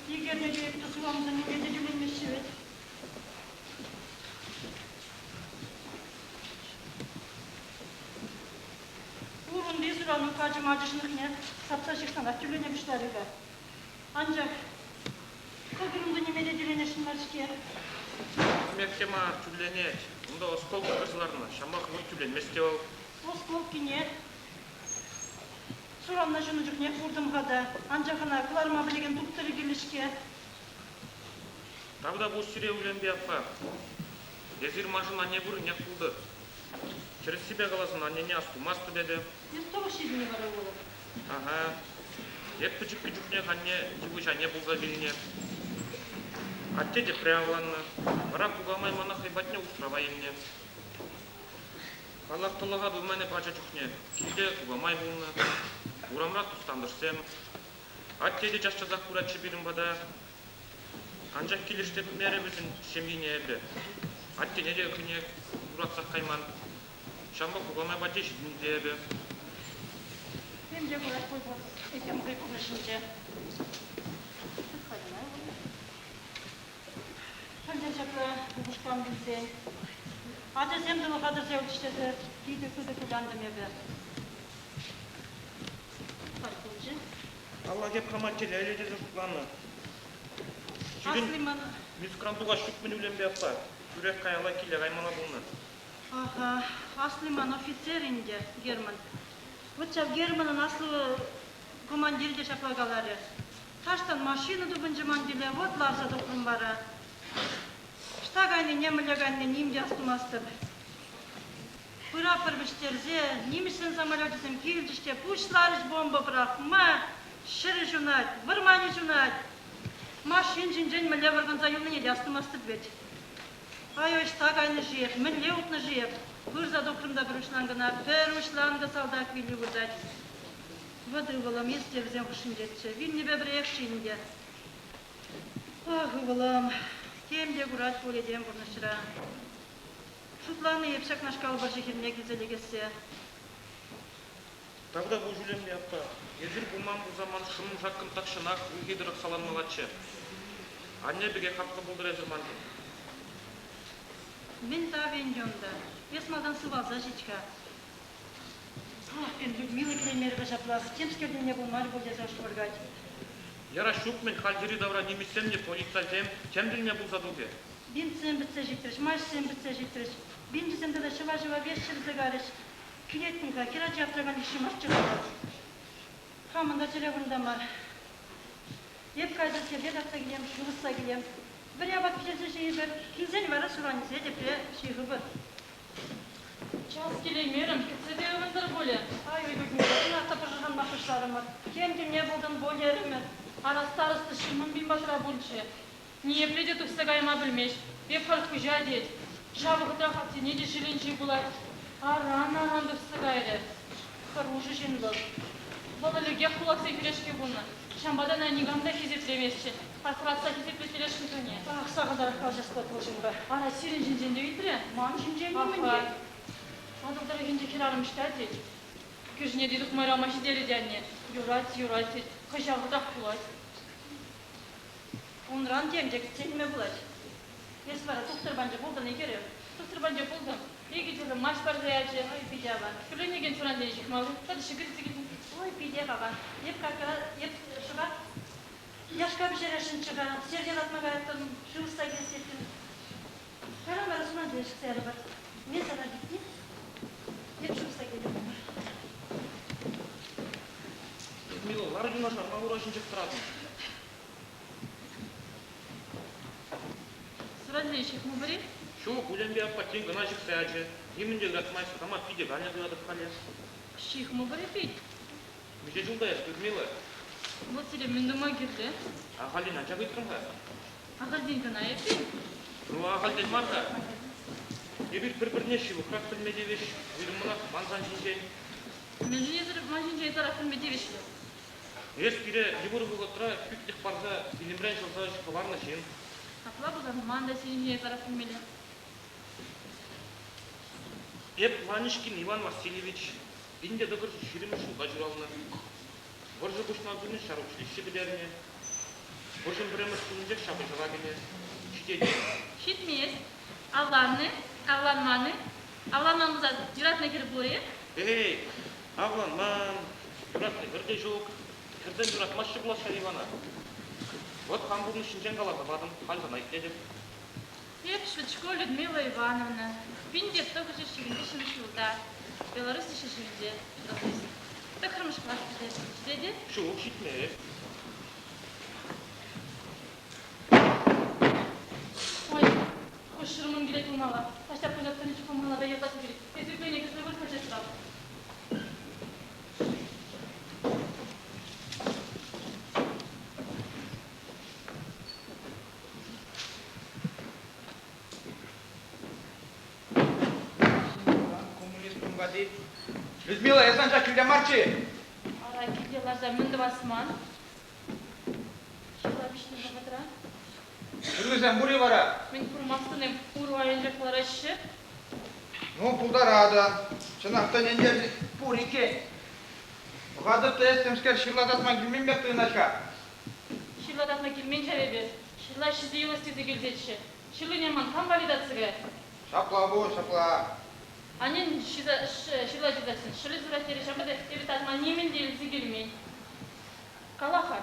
Икӗ эрне те суламсем ниме те тӳленмеҫҫӗ вӗт. Урунти суранӑн качӑ-мачӑ ҫӑнӑхне сапса ҫыхсанах тӳлене пуҫларӗ-ха. Анчах кӑкӑрӑм та ниме те тӳленесшӗн мар-ҫке. Нимех те мар, тӳрленет. Унта осколка кӗрсе ларнӑ, ҫамах вӑл тӳрленмест те вӑл. Осколкине суранна ҫунӑ чухне куртӑм-ха та, анчах ӑна кӑларма пӗлекен тухтӑрӗ кирлӗ-ҫке. Тавтапуҫ сире, Улемпи аппа. Эсир маншӑн анне вырӑннех пултӑр. Тӗрӗссипе каласан, аннене астумастӑп эпӗ. Эс тӑвӑх ҫитӗннӗ вара, ывӑлӑм. Аха. Эп пӗчӗккӗ чухнех анне йывӑҫ анне пулса вилнӗ. Атте тепре авланнӑ. Вара кукамай мана хӑй патне усрава илнӗ. Паллах, тӑлӑха пыман эп ача чухне. Килте кукамай пулнӑ. Урамра тус-тантӑшсем. Атте те час-часах пыратчӗ пирӗн пата. Анчах килӗштермерӗ вӗсен ҫемйине эпӗ. Аттене те хӑйне юратсах кайман. Ҫавӑнпа кукамай патне ҫитнӗ те эпӗ. Тем те пулать пуль вӑл этем хӑй пурнӑҫӗнче. Пӗлтӗр ҫапла упӑшкам вилсен ачасем тӑлӑха тӑрса юлчӗҫ тесе питӗ хытӑ кулянтӑм эпӗ. Паллах, эп хама телейлӗ тесе шутланӑ. Асли ман... Мискран тухас ҫук-мӗн Улемпе аппа. Тӳрех каялла киле каймалла пулнӑ. Аха, асли ман офицер ӗнтӗ, Герман. Вот ҫав Германӑн аслӑ... Командир те ҫапла каларӗ. Таҫтан машина тупӑнчӗ ман киле, вӑт ларса тухрӑм вара. Ӑҫта кайнине, мӗнле кайнине ним те астумастӑп. Пыратпӑр вӗҫтерсе, нимӗҫсен самолечӗсем килчӗҫ те пуҫларӗҫ бомба пӑрахма. Ҫӗрӗ ҫунать, вӑрманӗ ҫунать. Машин ҫинчен мӗнле вӑркӑнса юлнине те астумастӑп вӗт. Ай, ӑҫта кайнӑ-ши эп, мӗнле утнӑ-ши эп? Пырса тухрӑм та пӗр уҫланкӑна, пӗр уҫланкӑ салтак вилли выртать. Вӑт ывӑлӑм, эс те вӗсен хушшинчеччӗ, вилнипе пӗрех-ши ӗнтӗ? Ах, ывӑлӑм, тем те курать пуль этем пурнӑҫра. Шутланӑ эп ҫакнашкал вӑрҫӑ хирне килсе лекессе. Тавтапуҫ Улемпи аппа. Эсир пулман пулсан ман шӑмӑм-шаккӑм тахҫанах уй-хир тӑрӑх саланмаллаччӗ. Анне пекех хаклӑ пултӑр эсӗр маншӑн. Мӗн тавӗ ӗнтӗ унта? Эс малтан сывалса ҫит-ха. Ах, пин Людмила килеймерӗ ҫаплах, темскер тӗлне пулмарӗ пуль тесе ӑш вӑркать. Яра ҫук-мӗн, халь йӗри-тавра нимӗҫсем те полицайсем тем тӗлне пулса тухӗ. Бинтсем пӗтсе ҫитрӗҫ, маҫсем пӗтсе ҫитрӗҫ. Бинчӗсем тата ҫӑва-ҫӑва веҫ чӗрсе карӗҫ. Килет-мӗн-ха, хӗрача аптракан йышши марччӗ-ха вӑл. Хамӑн та чӗре вырӑнта мар. Эп кайса сӗре татса килем, шыв ӑсса килем. Вӗри апат пӗҫерсе ҫийӗпӗр. Килсен вара суранӗсене тепре ҫыхӑпӑр. Час килеймерӗм, кӗтсе те ывӑнтӑр пулӗ. Ай-уй, Людмила, чӑнах та пӑшӑрханма пуҫларӑмӑр. Тем тӗлне пултӑн пуль-терӗмӗр. Ара, староста Ҫимун патра пулчӗ. Ниепле те тухса кайма пӗлмест. Эп халь хуҫа тет. Ҫав вӑхӑтрах аттене те ҫиленҫи пулать. Аран-аран тухса кайрӗ. Хӑрушӑ ҫын вӑл. Вӑл ӗлӗкех кулаксен хӗрешки пулнӑ. Ҫавӑнпа та ӑна никам та хисеплеместчӗ. Халь хӑратса хисеплеттересшӗн хӑйне. Ах, сахалтарах калаҫас пулать вӑл ҫынпа. Ара, сирӗн ҫинчен те ыйтрӗ. Ман ҫинчен нимӗн те. Атӑл тӑрӑхӗнчи хӗрарӑм ӑҫта тет? Кӳршӗне те тухмарӗ ҫитерӗ те анне. Юрать, юрать тет. Хӑй ҫавӑтах пулать. Унран тем те кӗтсе илме пулать. Эс вара тухтӑр панчӗ пултӑн-и, хӗрӗм? Тухтӑр панчӗ пултӑм. Икӗ тӗрлӗ маҫ парса ячӗ. Ой, питӗ аван. Пӳрленекен сурансене ҫыхмалли тата ҫӑкӑр илсе килтӗм. Ой, питех аван. Эп как эп шӑпах яшка пӗҫересшӗнччӗ-ха. Сӗрсе лартма каяттӑм, шыв ӑсса килес теттӗм. Кайран вара сурансене ҫыхса ярӑпӑр. Ме сана кӗтни. Эп шыв ӑсса килтӗм. Людмила, лар юнашар, ма ура ҫинчех тӑратӑн? Сурансене ҫыхмӑпӑр-и? Ҫук, Улемпи аппа тин кӑна ҫыхса ячӗ. Нимӗн те ыратмасть, хама питӗ канлӗ туятӑп халӗ. Ҫыхмӑпӑр-и пит? Миҫе ҫулта эс, Людмила? Вӑл сире мӗн тума кирлӗ? Ахальтен анчах ыйтрӑм-ха. Ахальтен кӑна эппин? Ну, ахальтен мар-ха. Эпир пӗр-пӗрне ҫывӑхрах пӗлме тивӗҫ, уйрӑммӑнах ман сан ҫинчен. Мӗншӗн эсир ман ҫинчен ытларах пӗлме тивӗҫлӗ? Эс пире йывӑр вӑхӑтра хӳтлӗх парса вилӗмрен ҫӑлса хӑварнӑ ҫын. Апла пулсан ман та сирӗн ҫине ытларах пӗлмелле. Эп Ванюшкин Иван Васильевич, 1920 ҫулта ҫуралнӑ. Вӑрҫӑ пуҫланас умӗн ҫар училищи пӗтернӗ. Вӑрҫӑн пӗрремӗш кунӗнчех ҫапӑҫӑва кӗнӗ. Ҫитет-и? Ҫитмест. Авланнӑ, авланман-и? Авланман пулсан юратнӑ хӗр пур-и? Эй, авланман, юратнӑ хӗр те ҫук. Хӗрсем юратмаҫҫӗ пулас ҫав Ивана. Вӑт хам пурнӑҫ ҫинчен каласа патӑм, халь сана итлетӗп. Эп Швыдко Людмила Ивановна, 1923 ҫулта Белорусси ҫӗршывӗнче ҫуралса ӳснӗ. Тӑххӑрмӗш класс пӗтернӗ. Ҫитет-и? Ҫук, ҫитмест. Ой, хушшӑр мӑн килет пулмалла. Таҫта пуҫа тӑнӑ чухне та йӑлтах килет. Эсир пӗлнӗ кӗсре выртнӑ тӑвап. Коммунист тункати. Людмила, эс анчах килте марччӗ. Ара, килте ларса мӗн тӑвас ман? Ҫырла пиҫнӗ вӑхӑтра. Ҫырлисем пур-и вара? Мӗн курмастӑн-им, ур айӗнчех лараҫҫӗ. Ну, пултаратӑн. Чӑнах та ӗнентерчӗ пур иккен. Пӑхатӑп та эс темскер ҫырла татма килмен пек туйӑнать-ха. Ҫырла татма килмен ҫав эпӗ. Ҫырла ҫисе юлас тесе килсеччӗ. Ҫырлине ман кам валли татса каять? Ҫапла пул, ҫапла. Аннен ҫырла ҫыртассӑн шӑлӗ сурать терӗ ҫавӑнпа та эпӗ татма нимӗн те илсе килмен. Кала-ха,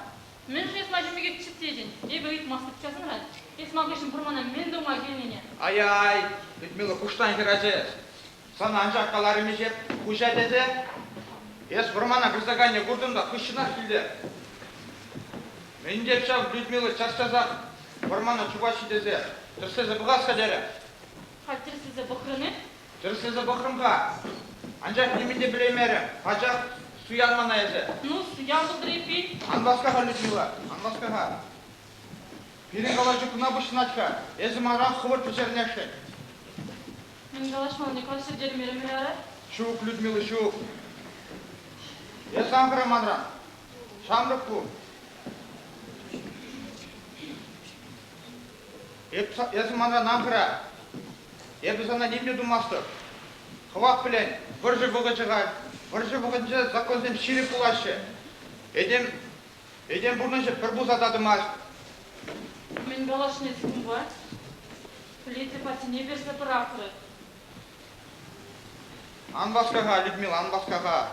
мӗншӗн эс ман ҫумӗке чӗптетӗн? Эпӗ ыйтмастӑп часӑнран. Эс ман хыҫҫӑн вӑрмана мӗн тума килнине. Ай-ай, Людмила, куштан хӗрача эс. Сана анчах каларӑм-иҫ эп, хуҫа тесе. Эс вӑрмана кӗрсе кайнӑ куртӑм та хыҫҫӑнах килтӗм. Мӗн тет ҫав Людмила час-часах вӑрмана чупаҫҫӗ тесе тӗрӗслесе пӑхас-ха терӗ. Халь тӗрӗслесе пӑхрӑн-и? Тӗрӗслесе пӑхрӑм-ха. Анчах нимӗн те пӗлеймерӗм. Пачах суян мана эсӗ. Ну, суян пултӑр эппин. Ан васка-ха, Людмила, ан васка-ха. Пирӗн калаҫу кӑна пуҫӑнать-ха. Эсӗ манран хӑвӑрт вӗҫерӗнесшӗн. Мӗн калаҫмалли калаҫса пӗтермерӗмӗр ара? Ҫук, Людмила, ҫук. Эс ан хӑра манран. Ҫамрӑк пул. Эп, эсӗ манран ан хӑра. Эпӗ сана ним те тумастӑп. Хӑвах пӗлен, вӑрҫӑ вӑхӑчӗ халь. Вӑрҫӑ вӑхӑтӗнче законсем ҫирӗп пулаҫҫӗ. Этем, этем пурнӑҫӗ пӗр пуса татӑмасть. Мӗн калаҫнӑ эс кунпа? Пӗлетӗп, патине персе пӑрахрӗ. Ан васка-ха, Людмила, ан васка-ха.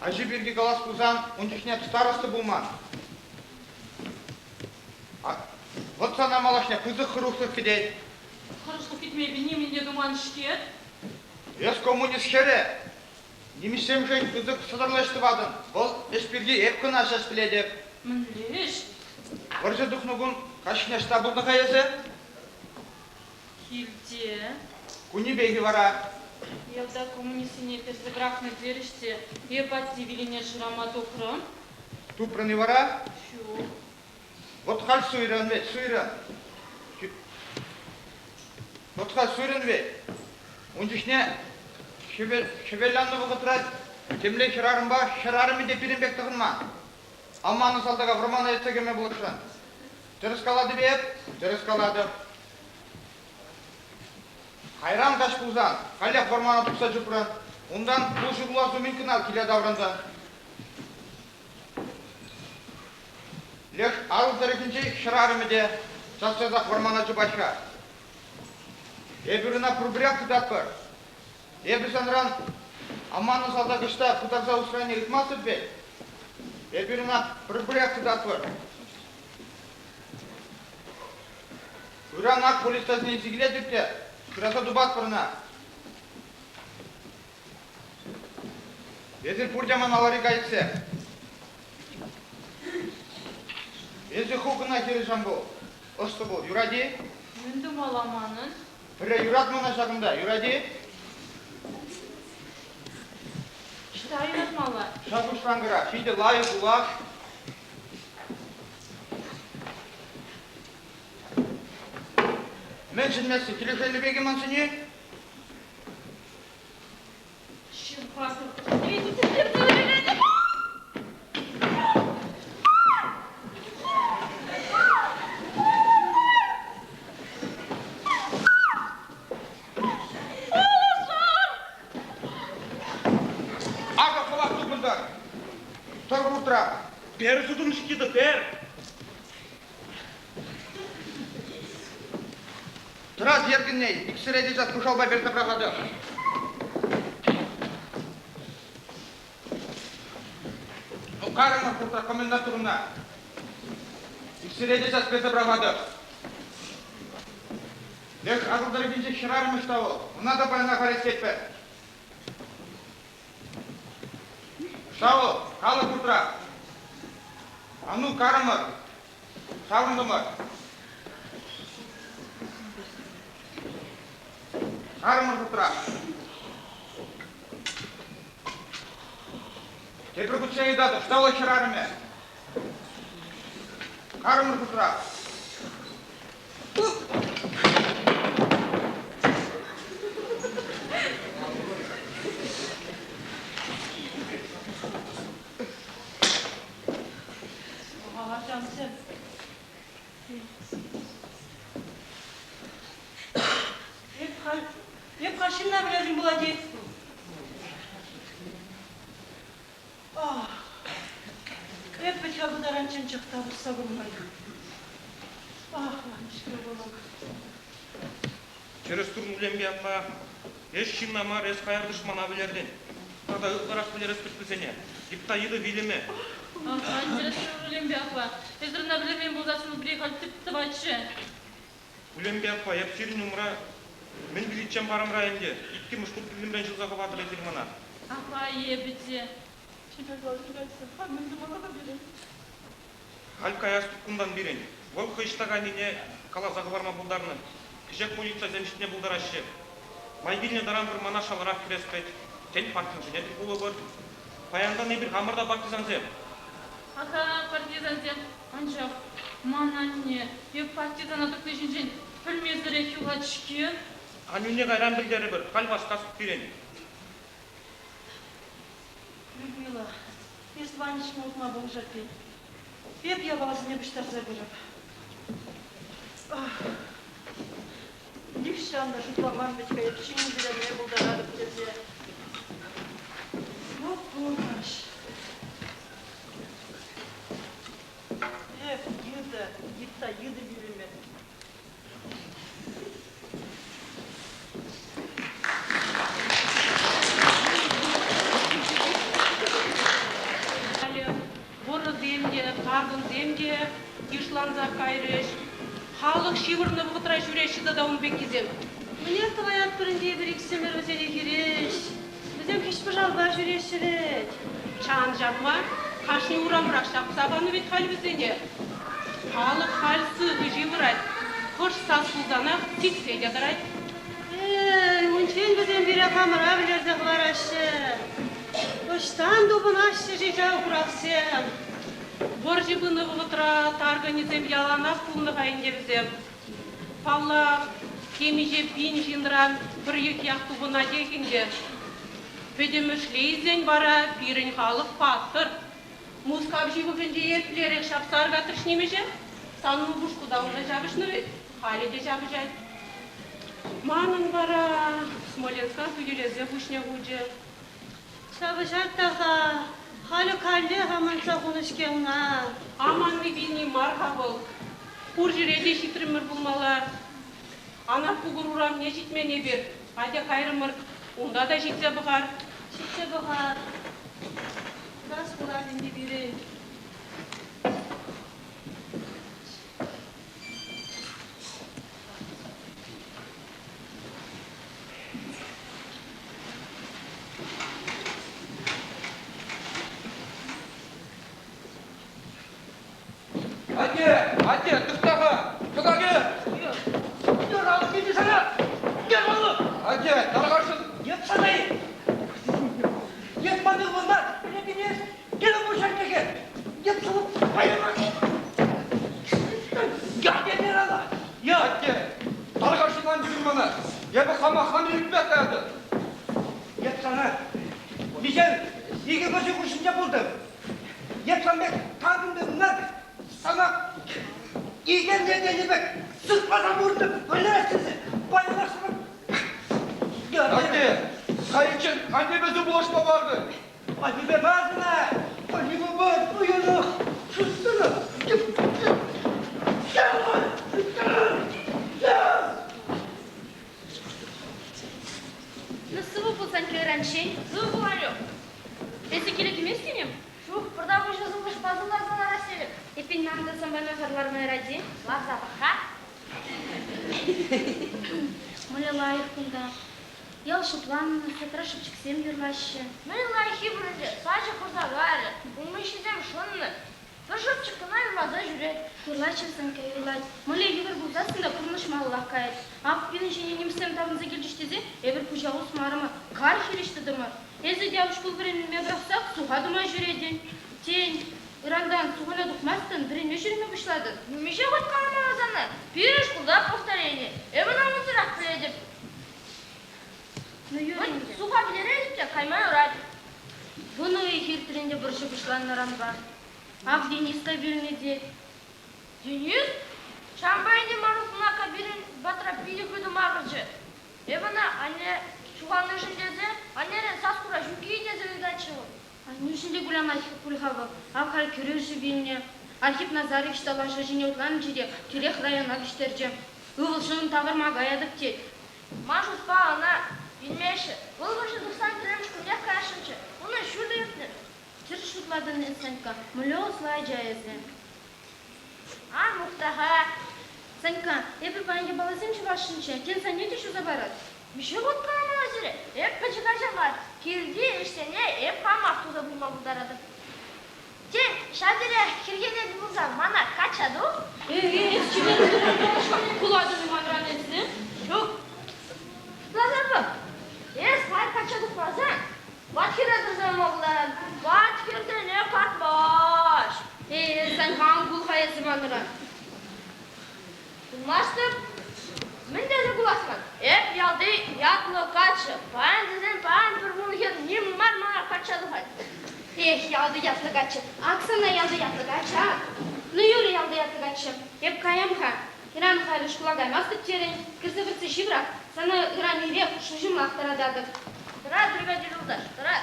Аҫу пирки калас пулсан, ун чухне староста пулман. Вӑт сана малашне пысӑк хӑрушлӑх кӗтет. Хӑрушлӑх кӗтме эпӗ нимӗн те туман-ҫке. Эс коммунист хӗрӗ. Нимӗҫсемшӗн пысӑк сӑтӑрлӑ ӗҫ тӑватӑн. Вӑл ӗҫ пирки эп кӑна ҫеҫ пӗлетӗп. Мӗнле ӗҫ? Вӑрҫӑ тухнӑ кун каҫхине ӑҫта пулнӑ-ха эсӗ? Килте. Кунӗпех-и вара? Ялта коммунистсене персе пӑрахнӑ терӗҫ те эп атте вилине шырама тухрӑм. Тупрӑн-и вара? Ҫук. Вӑт халь суйрӑн вӗт, суйрӑн. Вӑт халь суйрӑн вӗт. Ун чухне хӗвелланнӑ вӑхӑтра темле хӗрарӑмпа хӗрарӑмӗ те пирӗн пек тӑхӑнман. Аманнӑ салтака вӑрмана ертсе кӗме пулӑшрӑн. Тӗрӗс калатӑп эп, тӗрӗс калатӑп. Кайран каҫ пулсан каллех вӑрмана тухса чупрӑн. Унтан тул ҫутӑлас умӗн кӑна киле таврӑнтӑн. Леш Атӑл тӑрӑхӗнчи хӗрарӑмӗ те час-часах вӑрмана чупать-ха. Эпир ӑна пурпӗрех тытатпӑр. Эпӗ санран аманнӑ салтак ӑҫта пытарса усранине ыйтмастӑп вӗт. Эпир ӑна пурпӗрех тытатпӑр. Ыран ак полицайсене илсе килетӗп те шыраса тупатпӑр ӑна. Эсир пурте ман алӑри кайӑксем. Эсӗ ху кӑна хирӗҫ ан пул. Ӑслӑ пул, юрать-и? Мӗн тумалла манӑн? Пӗрре юрат мана ҫакӑнта, юрать-и? Ӑҫта юратмалла? Ҫак уҫланкӑра питӗ лайӑх улах. Мӗн чӗнместӗн, килӗшеллӗ пек-и ман сӗнӳ? Акӑ хӑвах тупӑнтӑр. Тӑр утра. Пер сутӑнчӑк пер. Тӑрат еркӗнне, иксӗре те час пӑшалпа персе пӑрахатӑп. Ну, карӑмӑр пурта комендатурӑна. Иксӗре те час персе пӑрахатӑп. Леш Атӑл тӑрӑхӗнчи хӗрарӑм ӑҫта вӑл? Ӑна та паянах арестетпӗр. Ӑҫта вӑл? Калӑ пуртра. А ну, карӑмӑр! Ҫаврӑнтӑмӑр. Карӑмӑр хутра. Тепӗр хутчен ыйтатӑп, ӑҫта вӑл хӗрарӑмӗ? Карӑмӑр хутра. Ачамсем. Эп халь, эп халь ҫынна вӗлернӗ пулать-и? Ах, эп вӗт-ха ку таранччен чӑх та пусса курман. Ах, Ванюшка вӑлӑк. Тӗрӗс турнӑ аппа. Эс ҫынна мар, эс хаяр тӑшмана вӗлертӗн. Тата ытларах вӗлерес пек вӗсене. Йытта йытӑ вилӗмӗ. Ага, интереслӗ Улемпе аппа. Эсир ӑна вӗлермен пулсассӑн пире халь тӗп тӑватчӗ. Улемпе аппа, эп сирӗн умра мӗн виличчен парӑмра ӗнтӗ. Иккӗмӗш хут вилӗмрен ҫӑлса хӑвартӑр эсир мана. Апа эпӗ те. Чипер калаҫса халь мӗн тумалла-ха пирӗн? Халь каяс кунтан пирӗн. Вӑл хӑй ӑҫта кайнине каласа хӑварма пултарнӑ. Кӗҫех полицайсем ҫитме пултараҫҫӗ. Май килнӗ таран вӑрмана шаларах кӗрес вӗт. Тен, партизансене тӗл пулӑпӑр. Паянтан эпир хамӑр та партизансем. Аха, партизансем. Анчах ман анне эп партизана тухни ҫинчен пӗлмесӗрех юлать-ҫке. Аннӳне кайран пӗлтерӗпӗр. Халь васкас пирӗн. Людмила, эс Ванечкӑна утма пулӑшать тет. Эп япаласене пуҫтарса пырӑп. Нихҫан та шутламан вӗт-ха эп ҫын вӗлерме пултаратӑп тесе. Ну, пурнӑҫ. Эх, йытӑ, йытта йытӑ вилӗмӗ. Халӗ вӑрӑсем те, таркӑнсем те йышлансах кайрӗҫ. Халӑх ҫывӑрнӑ вӑхӑтра ҫӳреҫҫӗ тата ун пеккисем. Мӗнех тӑваятпӑр ӗнтӗ эпир иксӗмӗр вӗсене хирӗҫ. Вӗсем хӗҫ-пӑшалпа ҫӳреҫҫӗ вӗт. Чан ҫапма кашни урамрах ҫапса панӑ вӗт халь вӗсене. Халӑх халь сыхӑ ҫывӑрать. Хӑш сас пулсанах сиксе те тӑрать. Эй, унччен вӗсем пире хамӑра вӗлерсе хӑвараҫҫӗ. Ӑҫтан тупӑнаҫҫӗ-ши ҫав хурахсем? Вӑрҫӑ пынӑ вӑхӑтра таркӑнӗсем яланах пулнӑ-ха ӗнтӗ вӗсем. Паллах, темиҫе пин ҫынран пӗр йӑх-ях тупӑнатех ӗнтӗ. Пӗтӗмӗшле илсен вара пирӗн халӑх паттӑр. Мускав ҫывӑхӗнче еплерех ҫапса аркатрӗҫ нимӗҫе? Сан упӑшку та унта ҫапӑҫнӑ вӗт, халӗ те ҫапӑҫать. Манӑн вара Смоленска хӳтӗлесе пуҫне хучӗ. Ҫапӑҫать та-ха, халӗ каллех амантса хунӑ-ҫке ӑна. Аманни вилни мар-ха вӑл. Пур ҫӗре те ҫитрӗмӗр пулмалла. Анат Кукӑр урамне ҫитмен эпир. Атя кайрӑмӑр, унта та ҫитсе пӑхар. Ҫитсе пӑхар. Тас пулать ӗнтӗ пирӗн. Атте, атте, тӑхта-ха, тӑкакӗ! Юралӑх килчӗ сана! Германлӑ! Атте, тархасшӑн! Йӑтсана-и! Йӑтман ывӑлна, пӗлекене киле пуҫарнӑ Йӑтсӑлӑп паяна! Генерала! Атте, тархасшӑн ан тивӗр мана! Эпӗ хама хам ирӗкпех каятӑп! Йӑтсана! Миҫен икӗ вӑрҫӑ хушшинче пултӑм. Йӑтсан пек такӑнтӑм сана икӗ тенӗ пек сыхласа пурӑнтӑм. Вӗлерес тесе паянах сана Атте, халиччен аннепе сывпуллашма патӑн. Аннепе пасӑна! Аннепе пар, пуянах! Шуттана! Ну, сывӑ пулсан ыранччен. Сывӑ пул, Анюк. Эсӗ киле кӗместӗн-им? Ҫук, пӑртак уҫӑ сывлӑшпа сывласа ларас терӗм. Эппин, ман та санпа юнашар ларма юрать-и? Ларса пӑх-ха. Мӗнле лайӑх кунта. Ял шӑпланнӑ, садра шӑпчӑксем юрлаҫҫӗ. Мӗн лайӑххи пур ӗнтӗ, сачӗ хурса кайрӗ, улмуҫҫисем шӑннӑ. Пӗр шӑпчӑк кӑна юрласа ҫӳрет. Юрлать Санька, юрлать. Мӗнле йывӑр пулсассӑн та пурнӑҫ малаллах каять. Ак пирӗн ҫине нимӗҫсем таврӑнса килчӗҫ тесе эпир пуҫа усмарӑмӑр, кар хирӗҫ тӑтӑмӑр. Эсӗ те ав шкул вӗренме пӑрахсах суха тума ҫӳретӗн. Тен, ырантан сухана тухмастӑн, вӗренме ҫӳреме пуҫлатӑн? Миҫе хут каламалла сана? Пирӗн шкулта повторени. Эпӗ намӑссӑрах пӗлетӗп. Ну, юрӗ ӗнтӗ. Суха пӗтеретӗп те кайма юрать. Вунӑ уйӑх иртрӗ ӗнтӗ вӑрҫӑ пуҫланнӑранпа. Ак Денис та вилнӗ тет. Денис? Ҫавӑнпа ӗнтӗ Марусьӑна пирӗн патра питӗ хытӑ макӑрчӗ. Эп ӑна анне ҫухалнишӗн тесе аннерен сас-хура ҫукки тесе ыйтатчӗ вӑл. Аннӳшӗн те кулянать пуль-ха вӑл. Ак халь кӗрӳшӗ вилнӗ. Архип Назарович та лаша ҫине утланчӗ те тӳрех района вӗҫтерчӗ. Ывӑлшӑн тавӑрма каятӑп тет. Ман шутпа ӑна вилмеҫҫӗ. Вӑл вӑрҫӑ тухсан пӗрремӗш куннех каясшӑнччӗ. Унӑн ҫутӑ иртнӗ. Тӗрӗс шутлатӑн эс, Санька. Мӗнле ӑслӑ ача эсӗ? Ан мухта-ха. Санька, эпӗ паян япаласем ҫӑвасшӑнччӗ. Тен, санне те ҫуса парас? Миҫе хут каламалла сире? Эп пӗчӗк ача мар, килти ӗҫсене эп хамах туса пыма пултаратӑп. Тен, ҫав тери хӗрхенетӗн пулсан мана качча тух? Эй, эс чипер пулӑшма кулатӑн-и манран эсӗ? Ҫук. Шутласа пӑх. Эс халь качча тухмасан ват хӗре тӑрса юлма пултаран. Ват хӗрсене катмасть. Эй, сан кам кул-ха эсӗ манран? Кулмастӑп. Мӗн тесе кулас ман? Эп ялти ятлӑ каччӑ. Паян тесен паян пӗр кун хӗр ним мар мана качча тухать. Эх, ялти ятлӑ каччӑ. Ак сана ялти ятлӑ каччӑ, ак. Ну, юрӗ ялти ятлӑ каччӑ. Эп каям-ха. Ыран халӗ шкула каймастӑп терӗн. Кӗрсе выртса ҫыврах. Сана ыран ирех шуҫӑмлах тӑрататӑп. Тӑрат, бригадир юлташ, тӑрат.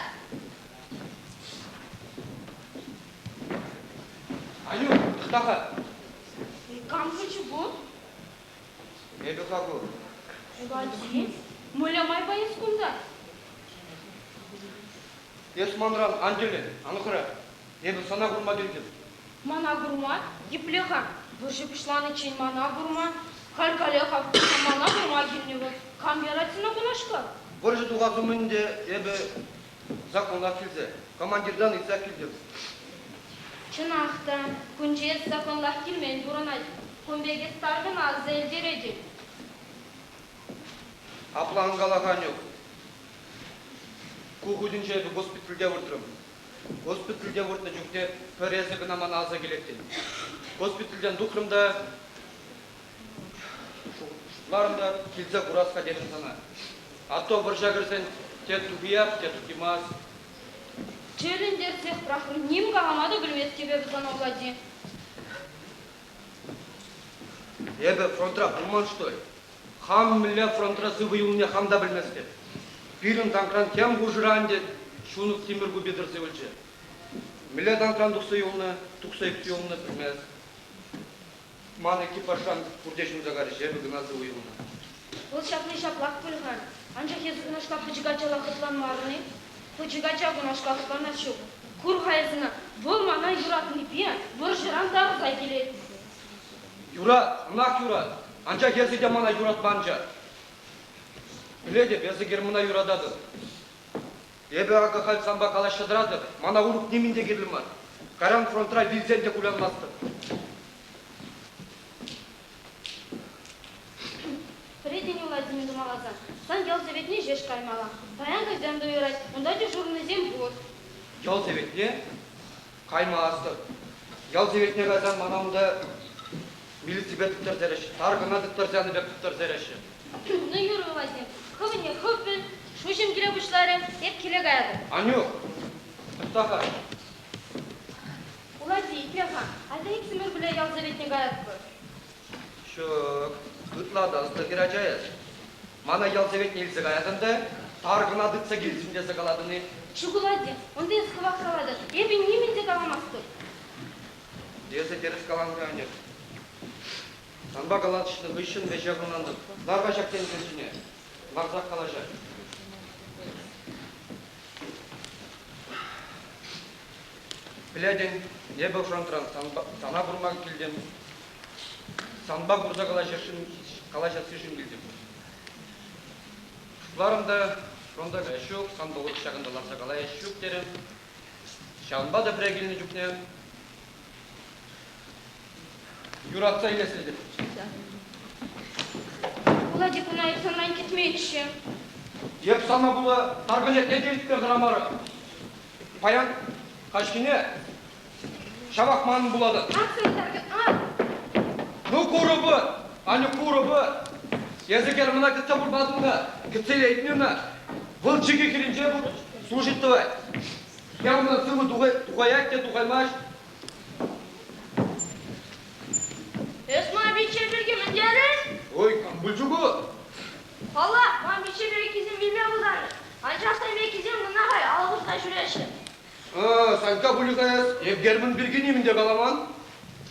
Анюк, тӑхта-ха. Кам пулчӗ ку? Эпӗ-ха ку. Вадим, мӗнле майпа эс кунта? Эс манран ан тӗлӗн, ан хӑра. Эпӗ сана курма килтӗм. Мана курма? Епле-ха? Вӑрҫӑ пуҫланиччен мана курма? Халь-халех ав мана курма килнӗ вӑл. Кам ярать сана кунашкал? Вӑрҫӑ тухас умӗн те эпӗ законах килсе, командиртан ыйтса килтӗм. Чӑнах та, кунче эс законлах килмен курӑнать. Кун пек эс таркӑна аса илтеретӗн. Апла ан кала-ха, Анюк. Ку хутӗнче эпӗ госпитальте выртрӑм. Госпитальте выртнӑ чухне пӗр эсӗ кӑна мана аса килеттӗн. Госпитальтен тухрӑм та шутларӑм та килсе курас-ха терӗм сана. А то вӑрҫа кӗрсен те тухиях, те тухимас. Тӗлӗнтерсех пӑрахрӑм, ним калама та пӗлместӗп эпӗ сана, Улади. Эпӗ фронтра пулман, что ли? Хам мӗнле фронтра сывӑ юлнине хам та пӗлместӗп. Пирӗн танкран тем хушӑра ӗнтӗ ҫунӑк тимӗр купи тӑрса юлчӗ. Мӗнле танкран тухса юлнӑ, тухса ӳксе юлнӑ пӗлмест. Ман экипажран пурте ҫунса карӗҫ, эпӗ кӑна сывӑ юлнӑ. Вӑл ҫапли ҫаплах пуль-ха. Анчах эсӗ кунашкал пӗчӗк ачалла хӑтланмарӑн-и? Пӗчӗк ача кунашкал хӑтланас ҫук. Кур-ха эс ӑна, вӑл мана юратнипе вӑрҫӑран тарса килет. Юрат, ӑнах юрат. Анчах эсӗ те мана юратманччӗ. Пӗлетӗп, эсӗ Германа юрататӑн. Эпӗ акӑ халь санпа калаҫса тӑратӑп, мана урӑх нимӗн те кирлӗ мар. Кайран фронтра вилсен те кулянмастӑп. Пӗлетӗн-и, Владимир Тумаласа, сан ял советне ҫеҫ каймалла. Паян кайсан та юрать, унта дежурнӑйсем пур. Ял советне каймастӑп. Ял советне кайсан мана унта милиципе тыттарса таркӑна тыттарса янӑ пек тыттарса яраҫҫӗ. Ну, юрӗ, Владимир, хӑвӑнне хӑв пӗл, шуҫӑм киле пуҫларӗ, эп киле каятӑп. Анюк, тӑхта-ха. Улати, итле-ха, айта иксӗмӗр пӗрле ял советне каятпӑр. Ҫук, ытла та ӑслӑ хӗрача эс. Мана ял советне илсе каятӑн та таркӑна тытса килсен тесе калатӑн-и? Ҫук, Улати, унта эс хӑвах калатӑн, эпӗ нимӗн те каламастӑп. Эсӗ тӗрӗс калан-ха, Анюк. Санпа калаҫнӑ хыҫҫӑн веҫех ӑнлантӑм. Лар-ха ҫак тенкел ҫине. Ларсах калаҫать. Пӗлетӗн, эпӗ фронтран сана курма килтӗм. Санпа курса калаҫассишӗн килтӗм. Шутларӑм та, фронта каяс ҫук, санпа урӑх ҫакӑнта ларса калаяс ҫук терӗм. Ҫавӑнпа та пӗре килнӗ чухне юратса илес тетӗп. Володя куна эп санран кӗтменччӗ. Эп сана пула таркӑнетне те илтме хӑрамарӑм. Паян каҫхине ҫавах манӑн пулатӑн. Ан сан таркӑн, ан! Ну, курӑпӑр, Анюк, курӑпӑр. Эсӗ Германа кӗтсе курмастӑн-ха, кӗтсе илетни ӑна. Вӑл чикӗ хӗрринче служить тӑвать. Германа сывӑ тухаять те тухаймасть. Эс ман пичче пирки мӗн терӗн? Ой, кам пулчӗ ку? Паллах, ман пичче пиркисем вилме пултарнӑ. Анчах та пеккисем кӑна хай алӑ ҫӳреҫҫӗ. Санька пуль-ха эс, эп Герман пирки нимӗн те каламан.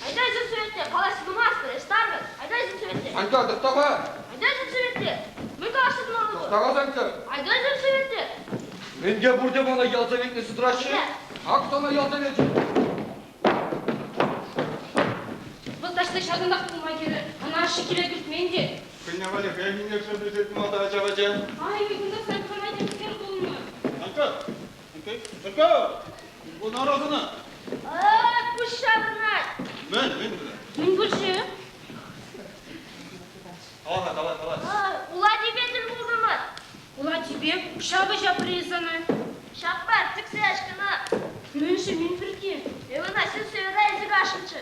Айта сӳтсӳретте, калаҫса тӑмастпӑр, эс таркӑн. Айта сӳтсӳретте. Санька, тӑхта-ха. Айта сӳтсӳретте. Мӗн калаҫса тӑмалла ку? Тӑхта-ха, Санька. Айта сӳтсӳретте. Мӗнте пурте мана ял советне сутраҫҫӗ? Ак сана ял совечӗ. Вӑл таҫта ҫакӑнтах пулма кирлӗ. Ӑна ашшӗ киле кӗртмен те. Хӑйне валли хӑйне шӗпӗшет малта ача-пӑча. Ай, кунта Санькӑна темскер пулнӑ. Санька! Санька! Санька! Мӗн пулнӑ Пуҫ ҫаврӑнать. Мӗн? Мӗн пулнӑ? Мӗн пулчӗ? Кала-ха, кала, кала. Уладипе тӗл пултӑмӑр. Уладипе ҫапӑ ҫапрӗ сана. Ҫаппа, тӗксе яшкӑна. Мӗншӗн, мӗн пирки? Эп ӑна сельсовета илсе кайсшӑнччӗ.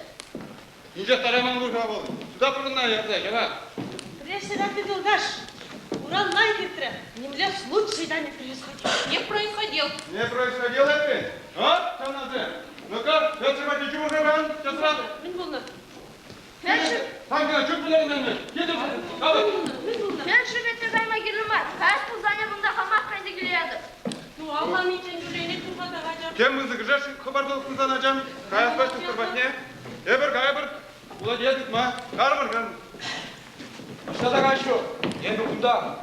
Инҫех тарайман пуль-ха вӑл. Сюда пурӑнна ярса, ҫавах. Председатель юлташ, уран лайӑх иртрӗ. Нимле случай та не происходил. Не происходил. Не происходил эппин? А, чанасем? Ну-ка, Петр патне чупӑр-ха, часрах. Мӗн пулнӑ? Санька, чуп пӗлермен. Килте, калӑп. Фельдшер патне кайма кирлӗ мар. Каяс пулсан эп унта хамах кайса килетӗп. Ну, авланиччен тӳрлене туса тӑрать. Тем пысӑкӑшах хӑпартӑлӑхсӑн сан ачам. Каяспа тухтӑр патне. Эпӗр кайӑпӑр. Улатие тытма. Карӑпӑр кан. Ӑҫта та каҫу, эпӗ кунта.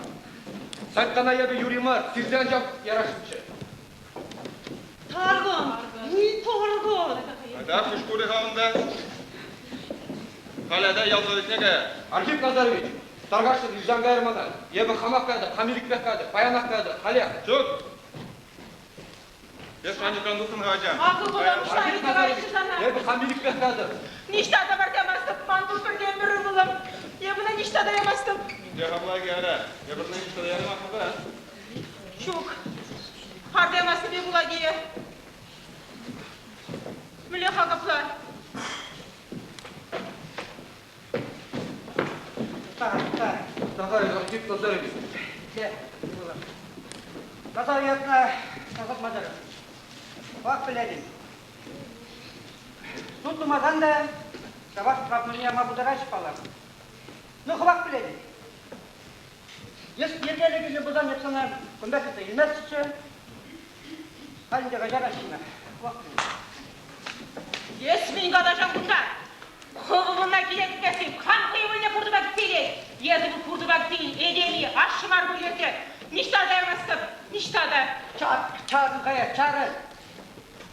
Саньккана эпӗ юри мар, сирсе анчах ярасшӑнччӗ. Таркӑн! Таркӑн! Атя, куҫ курӗ-ха унта. Халь ата ял советне кая. Архип Назарович, тархасшӑн илсе ан кайӑр мана. Эпӗ хамах каятӑп, хам ирӗкпех каятӑп, паянах каятӑп, халех. Ҫук. Эс шанчӑкран тухрӑн-ха, ачам. Акӑ кунта пуҫларӗ Архип Назарович, эпӗ хам ирӗкпех каятӑп. Ниҫта та вартамастӑп, ман пур пӗртен-пӗр ывӑлӑм. Эп ӑна ниҫта та ямастӑп. Те хапла ара. Эпӗ ӑна ниҫта та ямастӑп-ха. Ҫук. Хартемассипе пулать-и? Мӗнле-ха капла? Так, так. Давай, Архип Назарович. Те, ывӑлӑм. Таса ятна тасатма тӑрӑш. Вак пӗлетӗн. Суд тумасан та ҫавах штрафне яма пултараҫҫӗ паллах. Ну, хӑвах пӗлетӗн. Эс йӗркеллӗ килнӗ пулсан эп сана кунта кӗтсе илместчӗ. Халь ӗнтӗ каҫараҫҫӗ Эс мӗн калаҫан кунта? Хӑв ывӑлна киле кӗтесси кам хӑй ывӑлне пуртӑпа кӗтсе илет? Эсӗ вӑл пуртӑпа кӗтсе этем-и, ашшӗ мар пуль эсӗ. Ниҫта та ямастӑп, ниҫта та. Чарӑн кая, чарӑн.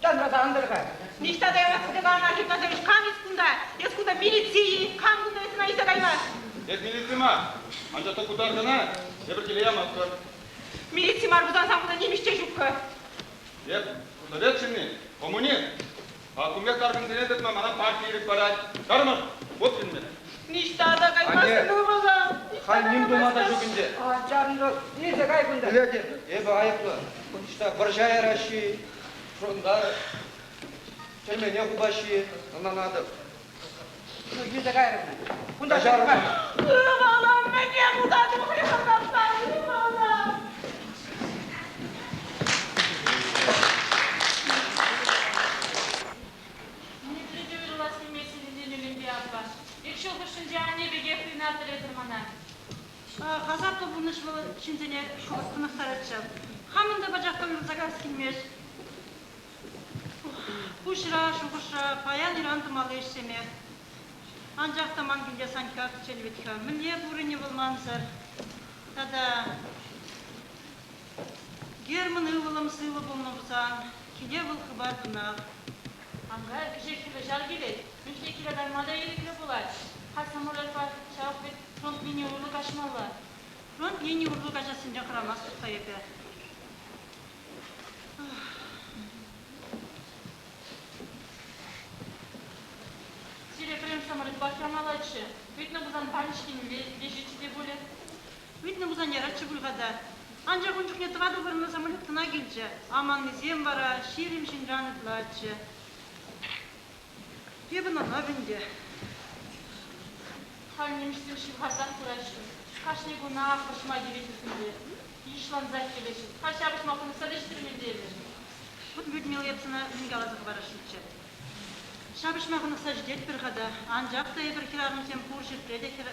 Чанраса ан тӑр-ха. Ниҫта та ямастӑп тесе каланӑ Архип Назарович, кам эс кунта? Эс кунта милици-и? Кам кунта эс ӑна илсе кайма? Эс милици мар. Анчах та кутаркӑна эпир киле ямастпӑр. Милици мар пулсан сан кунта нимӗҫ те ҫуккӑ. Эп совет ҫынни, коммунист. А кун пек таркӑнсене тытма мана парти ирӗк парать. Кармӑш, вот ҫынни. Ниҫта та каймастӑн ывӑлӑм. Халь ним тума та ҫук ӗнтӗ. Чарӑнсӑр, илсе кай кунта. Пӗлетӗп, эпӗ айӑплӑ. Ӑҫта вӑрҫа яраҫҫӗ-и, фронта тӗрмене хупаҫҫӗ-и, ӑнланатӑп. Ну, илсе кайрӑм. Кунта Каҫарӑр. Ывӑлӑм, мӗне пулса тухрӗ хӑртатса, ывӑлӑм? Ниепле те уйрӑлас килмест сирӗнтен Илемпи аппа. Ик ҫул хушшинче анне пекех туйнатӑр эсӗр мана. Хасаплӑ пурнӑҫ вӑл ҫынсене хӑвӑрт хӑнӑхтарать ҫав. Хамӑн та пачах та уйрӑлса каяс килмест. Пуҫра, шухӑшра паян-ыран тумалли ӗҫсемех. Анчах та ман килте Санька пӗччен вӗт-ха. Мӗнле пурӑнӗ вӑл мансӑр? Тата Герман ывӑлӑм сывӑ пулнӑ пулсан, киле вӑл хыпар тунах. Анга кӗҫех хӗрлӗ ҫар килет. Мӗншӗн киле кайма та ирӗклӗ пулать. Халь самолетпа ҫавах вӗт фронт лини урлӑ каҫмалла. Фронт лини урлӑ каҫассинчен хӑрамастӑп-ха эпӗ. Сире пӗрремӗш самолетпах ямаллаччӗ. Ыйтнӑ пулсан Ванечкин леҫетчӗ те пулӗ. Ыйтнӑ пулсан яратчӗ пуль-ха та. Анчах ун чухне тӑватӑ вырӑнлӑ самолет кӑна килчӗ. Аманнисем вара 20 ҫынран ытлаччӗ. Эпӗ ӑнланап ӗнтӗ. Халь нимӗҫсем ҫывхарсах пыраҫҫӗ. Кашни кунах вӑрҫма тивет вӗсемпе. Йышлансах килеҫҫӗ. Халь ҫапӑҫма хӑнӑхса та ҫитермелле эпир. Вот Людмила эп сана мӗн каласа хӑварасшӑнччӗ. Ҫапӑҫма хӑнӑхса ҫитетпӗр-ха та, анчах та эпир хӗрарӑмсем пур ҫӗртре те хӗр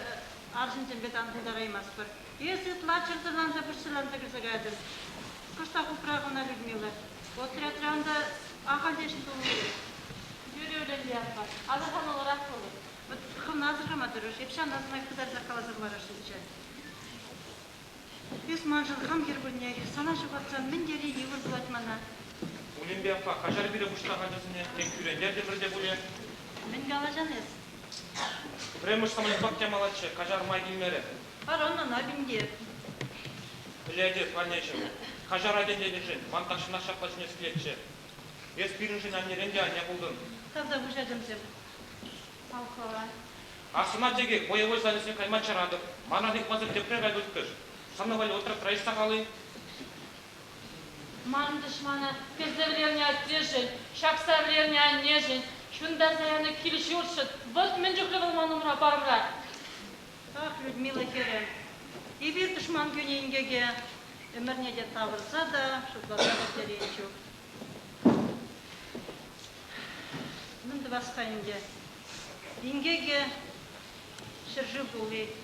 арҫынсемпе тан пултараймастпӑр. Эс ытла чӑрсӑрланса пуҫсӑрланса кӗрсе каятӑн. Кӑштах упра ӑна, Людмила. Отрядра унта ахаль те ӗҫ тулли. Юрӗ Улемпи аппа, асӑрхануллӑрах пулӑр. Вӑт хӑвна асӑрхама тӑрӑш, эп ҫавна сӑмах хытарсах каласа хӑварасшӑнччӗ. Эс маншӑн хам хӗр пулнех, сана ҫухатсан мӗн тери йывӑр пулать мана. Улемпи аппа, каҫар пире пуҫтах ачасене, тек кӳрентертӗмӗр те пулӗ. Мӗн калаҫан эс? Пӗрремӗш самолетпах ямаллаччӗ, каҫар май килмерӗ. Аран ӑна пинте. Пӗлетӗп, аннеҫӗм, каҫар тенӗшӗн ман тахҫанах ҫапла чӗнес килетчӗ. Эс пирӗншӗн аннерен те анне пултӑн. Тавтапуҫ, ачамсем. Алхӑва. Асӑна текех боевой занятисене кайма чаратӑп. Манран ыйтмасӑр тепре кай тыткӑш. Сана валли отрядра ӗҫ сахал-и? Ман тӑшмана персе вӗлернӗ аттешӗн, ҫакса вӗлернӗ аннешӗн, ҫунтарса янӑ кил-ҫуртшӑн вӑт мӗн чухлӗ вӑл ман умра парӑмра. Ах, Людмила хӗрӗ, эпир тӑшман кӳнӗ инкеке ӗмӗрне те тавӑрса та шутласа та пӗтереес ҫук. Мӗн тӑвас-ха ӗнтӗ? Инкекӗ ҫӗршыв пулли.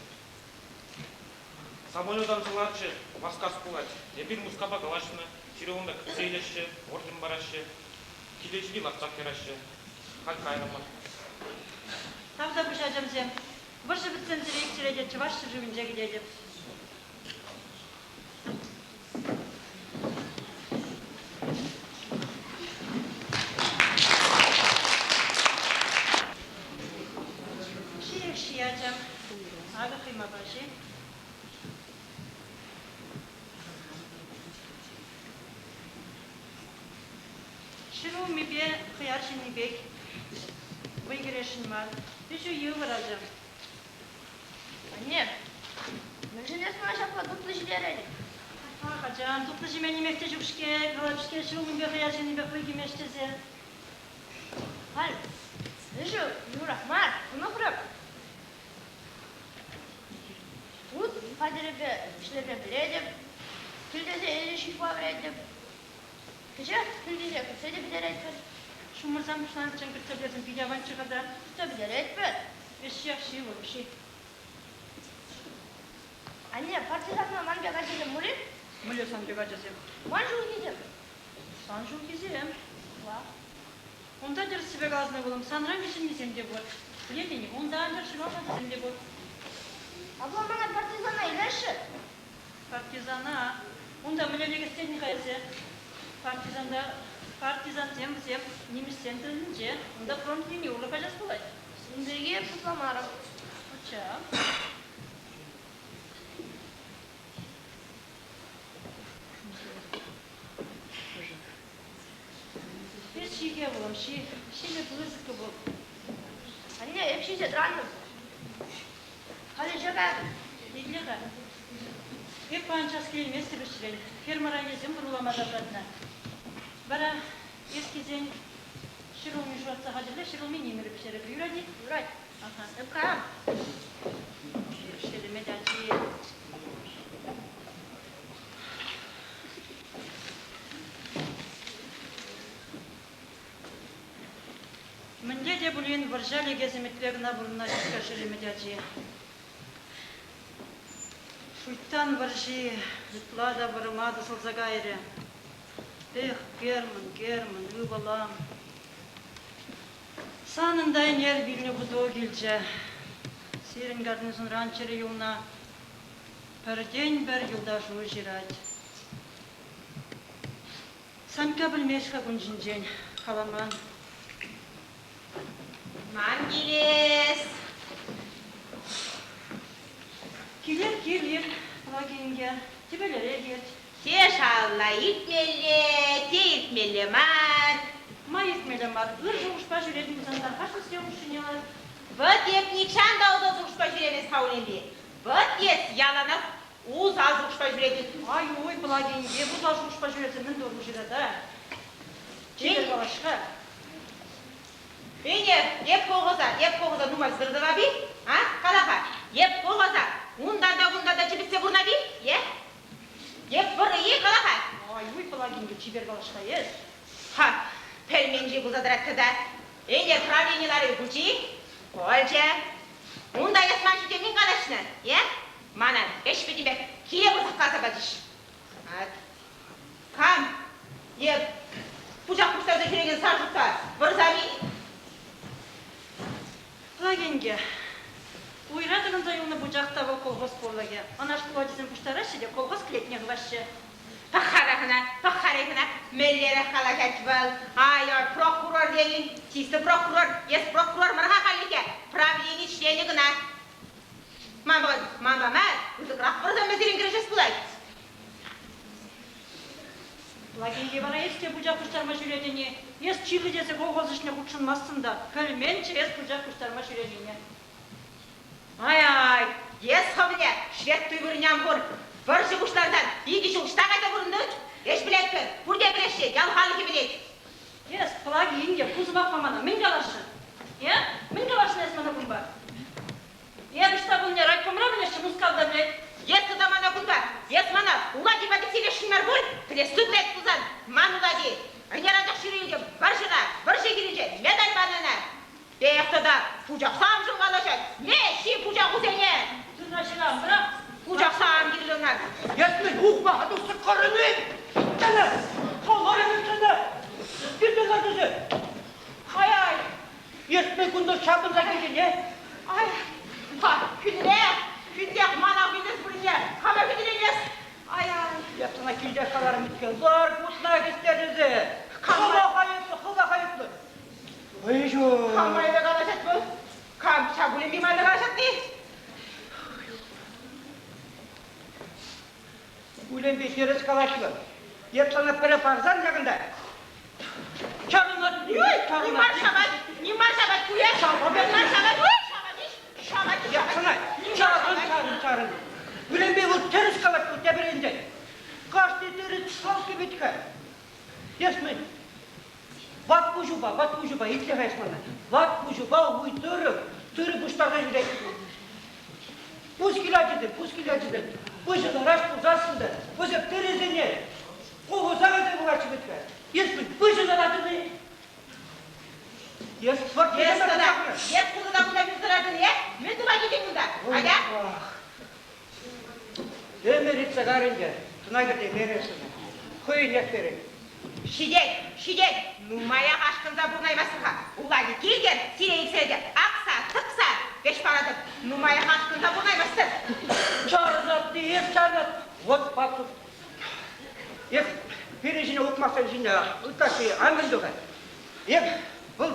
Самолет анса ларчӗ, васкас пулать. Эпир Мускавпа калаҫнӑ, сире унта кӗтсе илеҫҫӗ, орден параҫҫӗ. Киле ҫити лартсах яраҫҫӗ. Халь кайрӑмӑр. Тавтапуҫ, ачамсем. Вӑрҫӑ пӗтсен сире иксӗре те Чӑваш ҫӗршывӗнче кӗтетӗп. Ҫиех ҫи, ачам. Акӑ хӑймапа ҫи. Ҫӗрулмипе хӑяр ҫинни пек вӑй кӗресшӗн мар. Ӗҫӳ йывӑр, ачам. Анне, мӗншӗн эс мана ҫапла тутлӑ ҫитеретӗн? Ах, ачам, тутлӑ ҫиме нимех те ҫук-ҫке, калап-ҫке, ҫӗрулмипе хӑяр ҫиннипех вӑй кӗмест тесе. Халь ӗҫӳ йывӑрах мар, хӑнӑхрӑм. Тут хатӗрӗпе ӗҫлеме пӗлетӗп, килтесе ӗҫ ҫыхма вӗрентӗп. Кӗҫех килтине кӗртсе те пӗтеретпӗр. Ҫумӑрсем пуҫланиччен кӗртсе пӗтерсен питӗ аванччӗ-ха та. Кӗртсе пӗтеретпӗр. Ӗҫҫех ҫывӑх ҫи. Анне, партизанла ман пек ачасем пур-и? Мӗнле сан пек ачасем? Ман ҫулхисем. Сан ҫулхисем? Ҫапла. Унта тӗрӗссипе калаҫнӑ пулӑм, санран кӗҫӗннисем те пур. Пӗлетӗн-и, унта анчах ҫуралнӑ ачасем те пур. Апла мана партизана илеҫҫӗ? Партизана. Унта мӗнле лекес тетӗн-ха эсӗ? Партизанта партизансем вӗсем нимӗҫсен тылӗнче. Унта фронт лини урлӑ каҫас пулать. Ун пирки эп шутламарӑм. Ача. Эс ҫике вӑлӑм, ҫи. Ҫилӗ пысӑк вӑл. Анне, эп ҫисе тӑрантӑм. Халӗ каятӑп. Итле-ха. Эп паян час килейместӗп ӗҫрен. Фермӑра ӗнесем пӑрулама тапратнӑ. Вара эс килсен ҫӗрулми шуратса хатӗрле, ҫӗрулми нимӗрӗ пӗҫерӗпӗр. Юрать-и? Юрать. Аха. Эп каям. Шеремет ачи. Мӗнле те пулин вӑрҫа лекес ӗмӗтпе кӑна пурӑнать-ҫке шеремет ачи. Шуйттан вӑрҫи ытла та вӑрӑма тӑсӑлса кайрӗ. Эх, Герман, Герман, ывӑлӑм. Санӑн та ӗнер вилнӗ хуту килчӗ. Сирӗн гарнизонран чӗрӗ юлнӑ пӗртен-пӗр юлташу ҫырать. Санька пӗлмест-ха кун ҫинчен, каламан. Ман килес. Килер, килер, Пӑлаки инке, тӗпелерех ирт. Те шалла иртмелле, те иртмелле мар. Ма иртмелле мар, ыр шухӑшпа ҫӳретӗн пулсан тархасшӑн хушшине лар. Вӑт эп нихҫан та усал шухӑшпа ҫӳремес-ха Улемпи. Вӑт эс яланах усал шухӑшпа ҫӳретӗн. Ай-уй, Пӑлаки инке, усал шухӑшпа ҫӳресе мӗн турӑм ҫырата? Чипер калаҫ-ха. Ӗнер эп колхоза, эп колхоза нумай сыртӑвап-и? А? Кала-ха, эп колхоза унтан та кунтан та чӗпӗтсе пурӑнап-и? Е? Эп вӑрӑ-и? Кала-ха. Ай-уй, Пӑлаки инке, чипер калаҫ-ха эс. Ха, пӗлменҫи пулса тӑрать тата. Ӗнер правлени ларӑвӗ пулчӗ-и? Пулчӗ. Унта эс ман ҫинчен мӗн калаҫнӑ? Е? Мана ӗҫ пӗтӗмпех киле пырсах каласа пачӗҫ. Кам е пучах пуҫтарса ҫӳрекен Сашукпа вӑрсам-и? Пӑлак инке, уйра тӑкӑнса юлнӑ пучах та вӑл колхоз пурлӑхӗ. Ӑна шкул ачисем пуҫтараҫҫӗ те колхоз кӗлетне хываҫҫӗ. Пӑх-ха кӑна, пӑх-ха кӑна, мӗнлерех калаҫать вӑл. Ай, прокурор тенӗн, чисто прокурор, эс прокурор мар-ха хальлӗхе, правлени. кӑна. Манпа, манпа мар, пысӑкрах вӑрӑсемпе сирӗн кӗрешес пулать. Плакинке вара эс те пучах пуҫтарма ҫӳретӗн-и? Эс чирлӗ тесе колхоз ӗҫне хутшӑнмастӑн та, пӗлменччӗ эс пучах пуҫтарма ҫӳренине. Ай-ай, эс хӑвне ҫветтуй вырӑнне ан хур. Вӑрҫӑ пуҫлансан икӗ ҫул ӑҫта кайса пурӑнтӑн? Ӗҫ пӗлетпӗр, пурте пӗлеҫҫӗ, ял халӑхӗ пӗлет. Эс, Пӑлаки инке, ку сӑмахпа мана мӗн каласшӑн? Э? Мӗн каласшӑн эс мана кунпа? Эп ӑҫта пулнине райкомра пӗлеҫҫӗ, Мускавта пӗлет. Эс тата мана кунпа, эс мана Улатипа кӗтсе илесшӗн мар пуль? Пӗлессӳ пӗлет пулсан, ман Улати. Ӗнер анчах ҫыру илтӗм, вӑрҫӑра, вӑрҫӑ хирӗнче медаль панӑ ӑна. Эх тата, пучахсамшӑн калаҫать. Ме, ҫи пучахусене! Тырра ҫырам, пӑрах. Пучахсам кирлӗ ӑна. Эс мӗн, ухмаха тухса кӑрӑн-и? Сана, хӑварӑн сана. Килте лартӑсӗ. Ай-ай! Эс мӗн кунта ҫапӑнса килтӗн, э? Ай, ха, хӳтӗлех, хӳтӗлех, мана хӳтӗлес вырӑнне хама хӳтӗленес. Ай-ай. Эп сана килте каларӑм иккен. Лар кутна хӗстерсе. Хӑвах айӑплӑ, хӑвах айӑплӑ. Кам майӗпе калаҫать вӑл? Кам ҫак улемпе майлӑ калаҫать-и? Улемпе хирӗҫ калаҫнӑ. Эп сана пӗрре парсан ҫакӑнта чарӑнать. Нимар шавать, нимар шавать, куя. Нимар шавать, шавать, шавать, шавать. Чарӑн, чарӑн, чарӑн. Улемпе вӑл тӗрӗс калать вӑл тепӗринчен. Кашни тӗрӗс шалкки вӗт-ха. Эс мӗн? Ват пуҫупа, ват пуҫупа, итле-ха эс мана. Ват пуҫупа уй тӑрӑх тырӑ пуҫтарса ҫӳрет. Пуҫ килячӗсем, пуҫ килячӗсем. Пуҫӗ ларас пулсассӑн та, вӗсем тырӑсене колхоза кайса пулаҫҫӗ вӗт-ха. Эс мӗн, пуҫӗ ларатӑн-и? Эс вӑрт Эс тата, эс кунта кунта мӗн тӑратӑн, э? Мӗн тума килтӗн кунта? Атя! Ӗмӗр иртсе кайрӗ ӗнтӗ, тӑна кӗртеймерӗ сана. Хӑйӗнех перет. Ҫитет, ҫитет! Нумаях ашкӑнса пурӑнаймастӑр-ха. Улаки килтӗр, сире илсе те акса, тӑкса веҫ паратӑп. Нумаях ашкӑнса пурӑнаймастӑр. Чарӑнать, эс чарӑнать. Вот папа. Эс пирӗн ҫине ухмахсем ҫине ытлашши ан мӗн тухать. Эп вӑл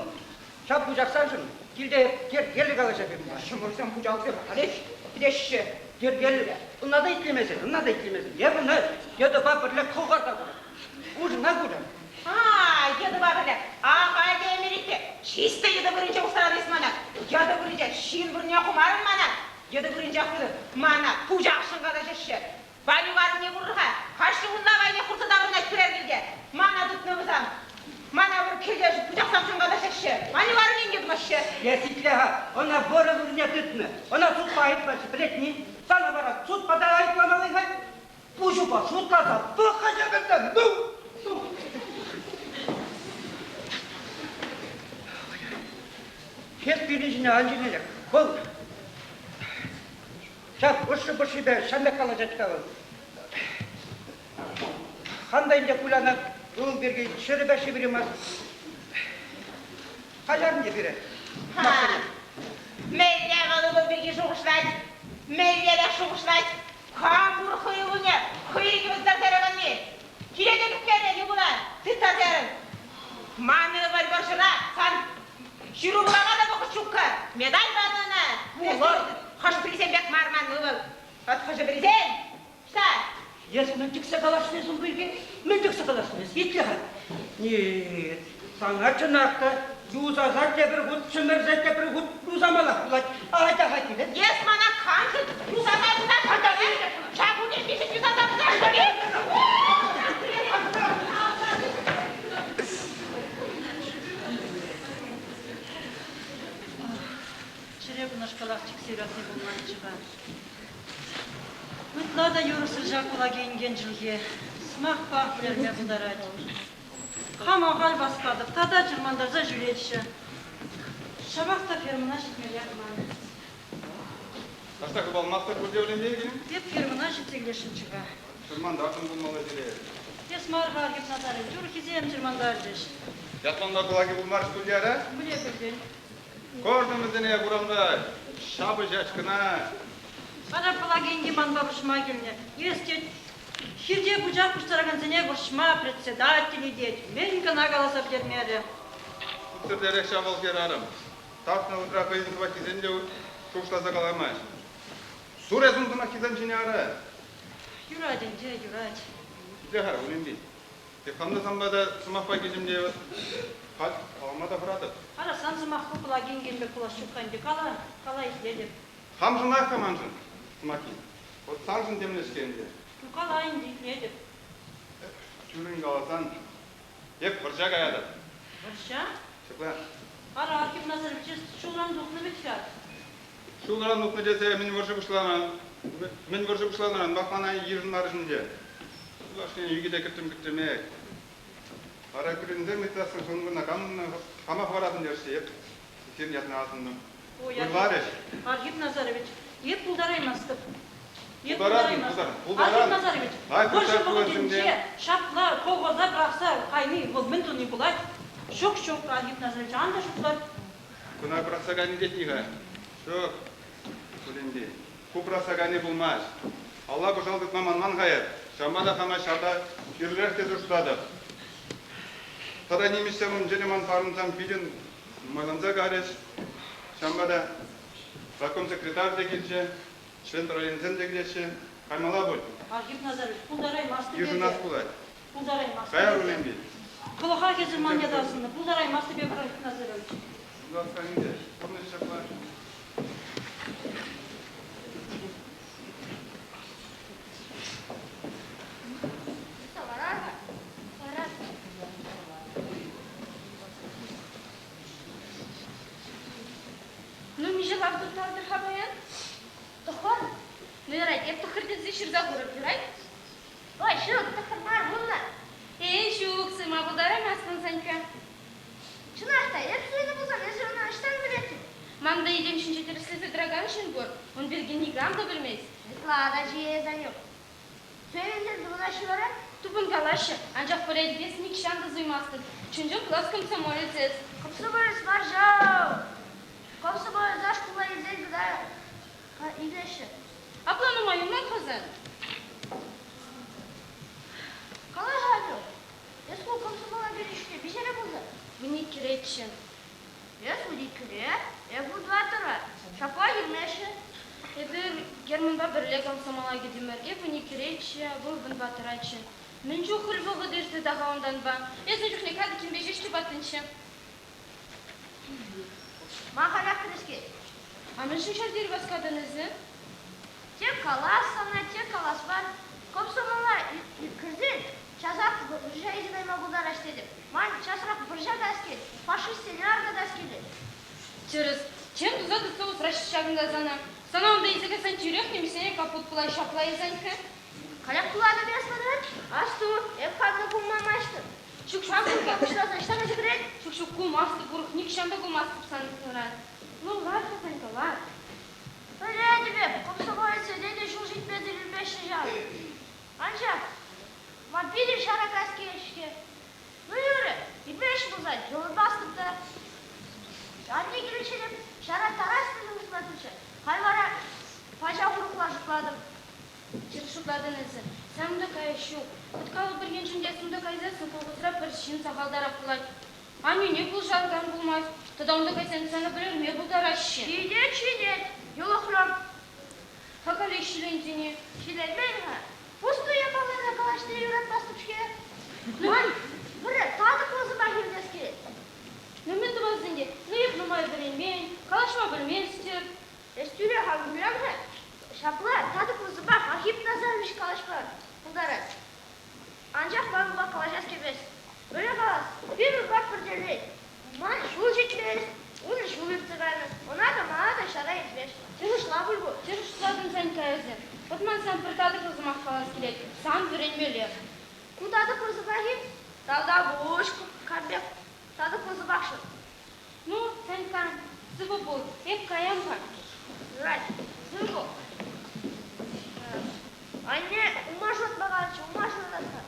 ҫав пучахсаншӑн килте йӗркеллӗ калаҫа пирӗн. Ҫӑмӑрсем хуҫалӑхсем халех пӗтеҫҫӗ. Йӗркеллӗ. Ӑна та итлемесен, ӑна та итлемесен. Эп ӑна йытӑпа пӗрле кӑкӑрта курам. Ужина курам. А, йытӑпа пӗрле. Ахаль те Америке. Чисто йытӑ вырӑнче усран эс мана. Йытӑ вырӑнче ҫын вырӑнне хумарӑн мана. Йытӑ вырӑнче хытӑ мана пучахшӑн калаҫаҫҫӗ. Ванюк арӑмне курӑр-ха. Кашни кун лавайне хурса таврӑнать пӗрер килте. Мана тытнӑ вӗсем. Мана вӑр килте пучахсамшӑн калаҫаҫҫӗ. Ванюк арӑмне те тумаҫҫӗ. Эс итле-ха, ӑна вӑрӑ вырӑнне тытнӑ. Ӑна судпа айӑплаҫҫӗ, пӗлетни? Сана вара судпа та айӑпламалли-ха. Пуҫупа шутласа пӑх-ха ҫакӑнта, ну! Хӗр пирӗн ҫине ан ҫилленех. Вӑл ҫав ӑшши-пӑшшипе ҫав пек калаҫать-ха вӑл. Хам та ӗнтӗ кулянап ывӑл пирки ҫӗрӗпе ҫывӑрмасть. Каҫар ӗнтӗ пире. Мӗнле вӑл ывӑл пирки шухӑшлать? Мӗнлерех шухӑшлать? Кам пур хӑй ывӑлне хӑй ирӗкӗ тытса яраканни? Киле те кӗтмерӗ ывӑла тытса ярӑн. Ман ывӑл вӑрҫӑра сан ҫыру вулама та вӑхӑт ҫуккӑ. Медаль панӑ ӑна. Хӑш-пӗрисем пек мар ман ывӑл. Вӑт хӑшӗ-пӗрисем Ша! Эс мӗн тӗксе калаҫнӑ ун пирки? Мӗн тӗксе калаҫнӑ эс? Итле-ха. Нет, сана чӑнах та юсаса тепӗр хут ҫӗмӗрсе тепӗр хут юсамаллах пулать. Атя-ха киле. Эс мана камшӑн юсаса пытарсӑн? Ҫак утемпишӗн юсаса пытарсӑн-и? Чӗре кунашкалах чиксе юратни пулманччӗ-ха. Ытла та юрӑхсӑр ҫак Пӑлаки инкен чӗлхе. Сӑмахпах вӗлерме пултарать. Хам ахаль васкатӑп, тата чӑрмантарса ҫӳретчӗ. Ҫапах та фермӑна ҫитмеллех ман. Таҫта хыпалмастӑр пурте вӗренме килен? Эп фермӑна ҫитсе килесшӗнччӗ-ха. Чӑрмантартӑн пулмалла сире. Эс мар-ха, Архип Назарович, урӑххисем чӑрмантарчӗҫ. Ятланма Пӑлаки пулмарӗҫ пуль те ара? Мӗне пӗлтӗн? Кӑртӑм вӗсене урамра ҫапӑҫаҫ кӑна. Вара Пӑлаки инке манпа вӑрҫма килнӗ. Эс, тет, хирте пучах пуҫтаракансене вӑрҫма председатель тет, мӗн кӑна каласа пӗтермерӗ. Путсӗртерех ҫав вӑл хӗрарӑм. Тарснӑ вӑхӑтра хӑйӗн хӑваттисем те. шухӑшласа калаймасть. Сур эс ун сӑмаххисем ҫине ара. Юрать ӗнтӗ, юрать. Итле-ха, Улемпи. Эп хам та санпа та сӑмахпа килтӗм те халь калама та хӑратӑп. Ара, сан сӑмахху пылак инкен пек пулас ҫук-ха ӗнтӗ. Кала, кала итлетӗп. Хамшӑнах-ха маншӑн сӑмаххи. Вот саншӑн темле-ҫке ӗнтӗ. Ну, кала ӗнтӗ, итлетӗп. Тӳррӗн каласан, эп вӑрҫа каятӑп. Вӑрҫа? Ҫапла. Ара, Архип Назарович, эс ҫулран тухнӑ вӗт-ха. Ҫулран тухнӑ тесе мӗн вӑрҫӑ пуҫланӑ, мӗн вӑрҫӑ пуҫланӑранпах мана йышӑнмарӗҫ ӗнтӗ. Юлашкине ӳкӗте кӗртрӗм-кӗртрӗмех. Вара кӳренсем ыйтсассӑн хӑнкӑна кам, кама хӑваратӑн терӗҫ эп сирӗн ятна асӑнтӑм. Ой, Ырларӗҫ. Архип Назарович, эп пултараймастӑп. Эп Пултаратӑн, пултараймастӑп. пултаран. Архип Назарович, Ай, вӑрҫӑ пултарать вӑхӑтӗнче ҫапла колхоза пӑрахса кайни вӑл мӗн туни пулать? Ҫук, ҫук, Архип Назарович, ан та шутлать. Куна пӑрахса кайни тетни-ха. Ҫук, Кулемпи, ку пӑрахса кайни пулмасть. Алла пӑшал тытма манман-ха эп. Ҫавӑнпа та хама ҫарта кирлӗрех тесе шутлатӑп. Тата нимӗҫсем умӗнче ман парӑмсем питӗ нумайланса карӗҫ. Ҫавӑнпа та райком секретарь те килчӗ, член правленисем те килеҫҫӗ. Каймалла пуль. Архип Назарович, пултараймастӑп Йышӑнас эпӗ. пулать. Пултараймастӑп Каяр эпӗ. Улемпи. Кӑлӑхах эсӗ ман ята асӑннӑ. Пултараймастӑп эпӗ, Архип Назарович. Пулас ӗнтӗ. Пурнӑҫ ҫапла. Ларар-ха. Ларар. Ну, миҫе лав турттартӑр-ха паян? Тӑхӑр. Ну, юрать, эп тӑхӑр тесе ҫырса хурӑп, юрать? Ой, ҫук, тӑхӑр мар, вуннӑ. Эй, ҫук, суйма пултараймастӑн, Санька. Чӑнах та, эп суйнӑ пулсан эсӗ ӑна ӑҫтан пӗлеттӗн? Ман та йӗтем ҫинче тӗрӗслесе тӑракан ҫын пур. Ун пирки никам та пӗлмест. Ытла та чее, Санюк. Суйнӑ тупӑнаҫҫӗ вара? Тупӑнкалаҫҫӗ, анчах пӗлетӗп эс нихҫан та суймастӑн. Чӑн-чӑн класс комсомолец эс. Комсомолец мар ҫав. Комсомолеца шкула илсен тата илеҫҫӗ. Апла нумай юлман-ха сан. Кала-ха, Анюк, эс ку комсомола кӗнӗ чухне миҫере пулнӑ? Вуниккӗреччӗ. Эс вуниккӗре, эп вунтӑваттӑра. Ҫапла килмеҫҫӗ. Эпир Германпа пӗрле комсомола кӗтӗмӗр. Эп вуниккӗреччӗ, вӑл вунтӑваттӑраччӗ. Мӗн чухлӗ вӑхӑт иртрӗ та-ха унтанпа. Эс ун чухне катӑккинпе ҫеҫ чупаттӑнччӗ. Ма халех кӗрес А мӗншӗн ҫав тери васкатӑн эсӗ? Те калас сана, те калас мар. Комсомола кӗрсен часах вӑрҫа илсе кайма пултараҫ тетӗп. Ман часрах вӑрҫа каяс килет, фашистсене аркатас килет. Тӗрӗс. Чем туса тытса усраҫҫӗ ҫакӑнта сана? Сана унта илсе кайсан тӳрех нимӗҫсене капут пулать ҫапла илсен-ха. Халех пулатӑп эс манран. Асту, эп хамна кулмамаҫтӑм. Ҫук, ҫук, Санька. Пуҫласа ӑҫта кайса кӗрет? Ҫук, ҫук, кулмастӑп урӑх, нихҫан та кулмастӑп санран. Ну, лар-ха, Санька, лар. Пӗлетӗп эп, комсомолецсене те ҫул ҫитмесӗр илмеҫҫӗ ҫав. Анчах ман питӗ ҫара каяс килет-ҫке. Ну, юрӗ, илмеҫҫӗ пулсан, йӑлӑнмастӑп та. Анне киличчен ҫара тарас тесе шутлаттӑмччӗ. Халь вара пачах урӑхла шутлатӑп. Тӗрӗс шутлатӑн эсӗ. Сан та каяс ҫук. Хӑткалӑ пӗр енчен те сунта кайсассӑн колхозра пӗр ҫын сахалтарах пулать. Аннӳне пулӑшакан пулмасть. Тата унта кайсан сана вӗлерме пултараҫҫӗ. Ҫитет, ҫитет. Йӑлӑхрӑм. Хакалех ҫиленсене. Ҫиленмен-ха. Пустуй япалана калаҫнине юратмастӑп-ҫке. Ман пӗрре татӑклӑ сӑмах илтес килет. Ну, мӗн тӑвас ӗнтӗ? Ну, эп нумай вӗренмен, калаҫма пӗлместӗп. Эс тӳрех ан кулян-ха. Ҫапла, татӑклӑ сӑмах Архип Назарович калаҫма пултарать. Анчах манпа калаҫас килмест. Мӗнле калас, пирӗн вак пӗрчӗлет. Ман ҫул ҫитмест, унӑн ҫул иртсе кайнӑ. Ӑна та, мана та ҫара илтмест. Тӗрӗс пуль ку. Тӗрӗс шутладӑн, Санька, эсӗ. Вӑт ман сан пӗр татӑклӑ сӑмах калас килет. Сан вӗренмелле. Ку татӑклӑ сӑмах-и? Тавтапуҫ, кам пек татӑклӑ сӑмахшӑн. Ну, Санька, сывӑ пул, эп каям-ха. Юрать, сывӑ пул. Анне, ума шутламанччӗ, ума шутлас-ха.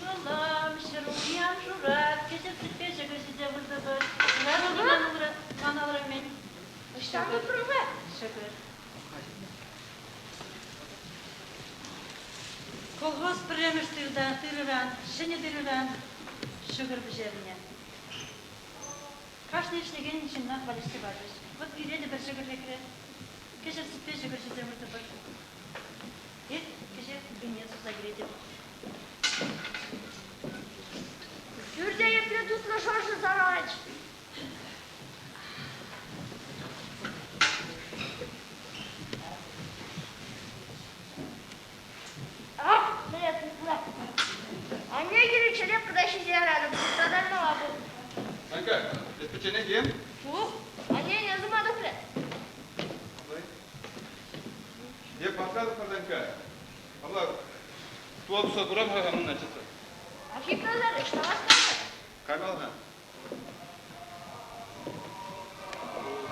Ывӑлӑм, Ҫӗрулми ан шурат, кӗҫӗр сӗтпе ҫӑкӑр ҫисе выртӑпӑр. Ман алра мӗн? Ӑҫтан тупрӑн-ха? Ҫӑкӑр. Колхоз пӗрремӗш тыртан, тырӑран, ҫӗнӗ тырӑран ҫӑкӑр пӗҫернӗ. Кашни ӗҫлекен ҫыннах валеҫсе пачӗҫ. Вӑт пире те пӗр ҫӑкӑр лекрӗ. Кӗҫӗр сӗтпе ҫӑкӑр ҫисе выртӑпӑр. Эп кӗҫех ӗне суса килетӗп. Пӳрте епле тутлӑ шӑршӑ сарӑлать. Ах, мӗне тутлӑ. Анне киличченех кӑна ҫисе яратӑп, тытса пул. Санька, эс пӗчченех-и? Ҫук, анне ӗне сума тухрӗ. Эп васкатӑп-ха, Санька. Апла тула тухса курам-ха хамӑнна чысса. Архип Назарыч, васкатӑр. Каймалла-ха.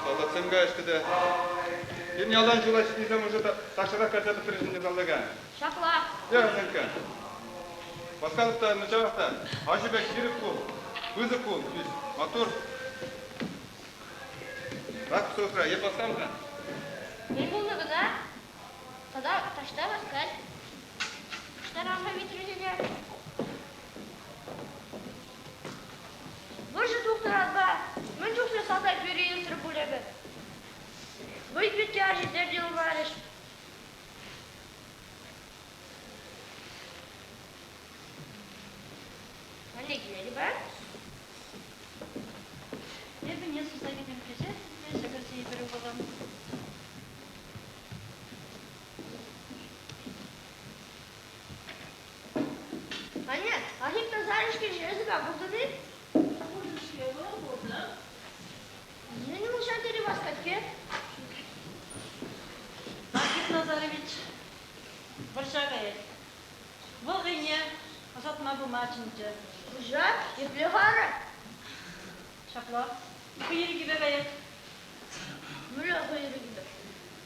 Салтаксем каяҫ тете. Пирӗн ялтан ҫула ҫитнисем уже тахҫанах кайса пӗтрӗҫ ӗнтӗ салтака. Ҫапла. Эх, Санька. Васкатӑп та, начарах та. Аҫу пек ҫирӗп пул, пысӑк пул, ӳс, маттур. Рак пусӑрӑхра эп васкам-ха. Мӗн пулнӑ кӑна? Тата таҫта васкать. Пуҫтарам-ха витресене. Вӑрҫӑ тухнӑранпа мӗн чухлӗ салтак юри иртрӗ пуль эпӗ. Вӑй питти арҫынсем те юлмарӗҫ. Анне килет-и паян? Эпӗ не суса кӗтӗм кӗҫех сӗтпе ҫӑкӑр ҫийӗпӗр ывӑлӑм. Анне, Архип Назарушкин эсӗ куртӑн-и? Куртӑм-ҫке, вӑл куртӑм. Мӗн вӑл ҫав тери васкать-ке? Архип Назарович вӑрҫа каять. Вӑл хӑйне ӑсатма пыма чӗнчӗ. Вӑрҫа? Епле-ха ара? Ҫапла. Хӑй ирӗкӗпе каять. Мӗнле хӑй ирӗкӗпе?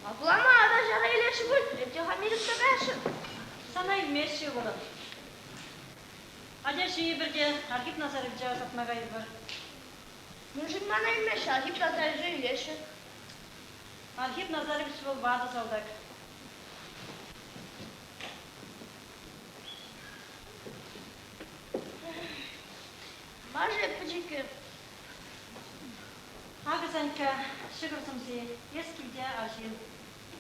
Апла мана та ҫара илеҫҫӗ пуль, эп те хам ирӗкпе каясшӑн. Сана илмеҫҫӗ, ывӑлӑм. Атя ҫийӗпӗр те Архип Назаровича ӑсатма кайӑпӑр. Мӗншӗн мана илмеҫҫӗ, Архип Назаровича илеҫҫӗ. Архип Назарович вӑл ватӑ салтак. Маша пӗчӗккӗ. Акӑ, Санькка, ҫӑкӑр сӑмси, эс килте арҫын,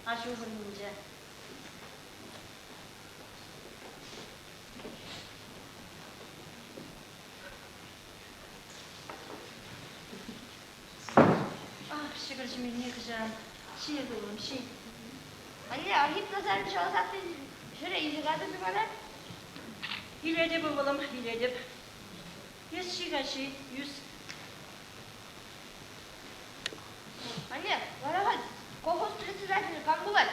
аҫу вырӑнӗнче. Ах, ҫӑкӑр ҫимен нихӑҫан. Ҫи, ывӑлӑм, ҫи. Анне, Архип Назарович ӑсатнӑ ҫӗре илсе катӑн-и мана? Илетӗп, ывӑлӑм, илетӗп. Эс ҫи-ха, ҫи, ӳс. Анне, вара халь колхоз председателӗ кам пулать?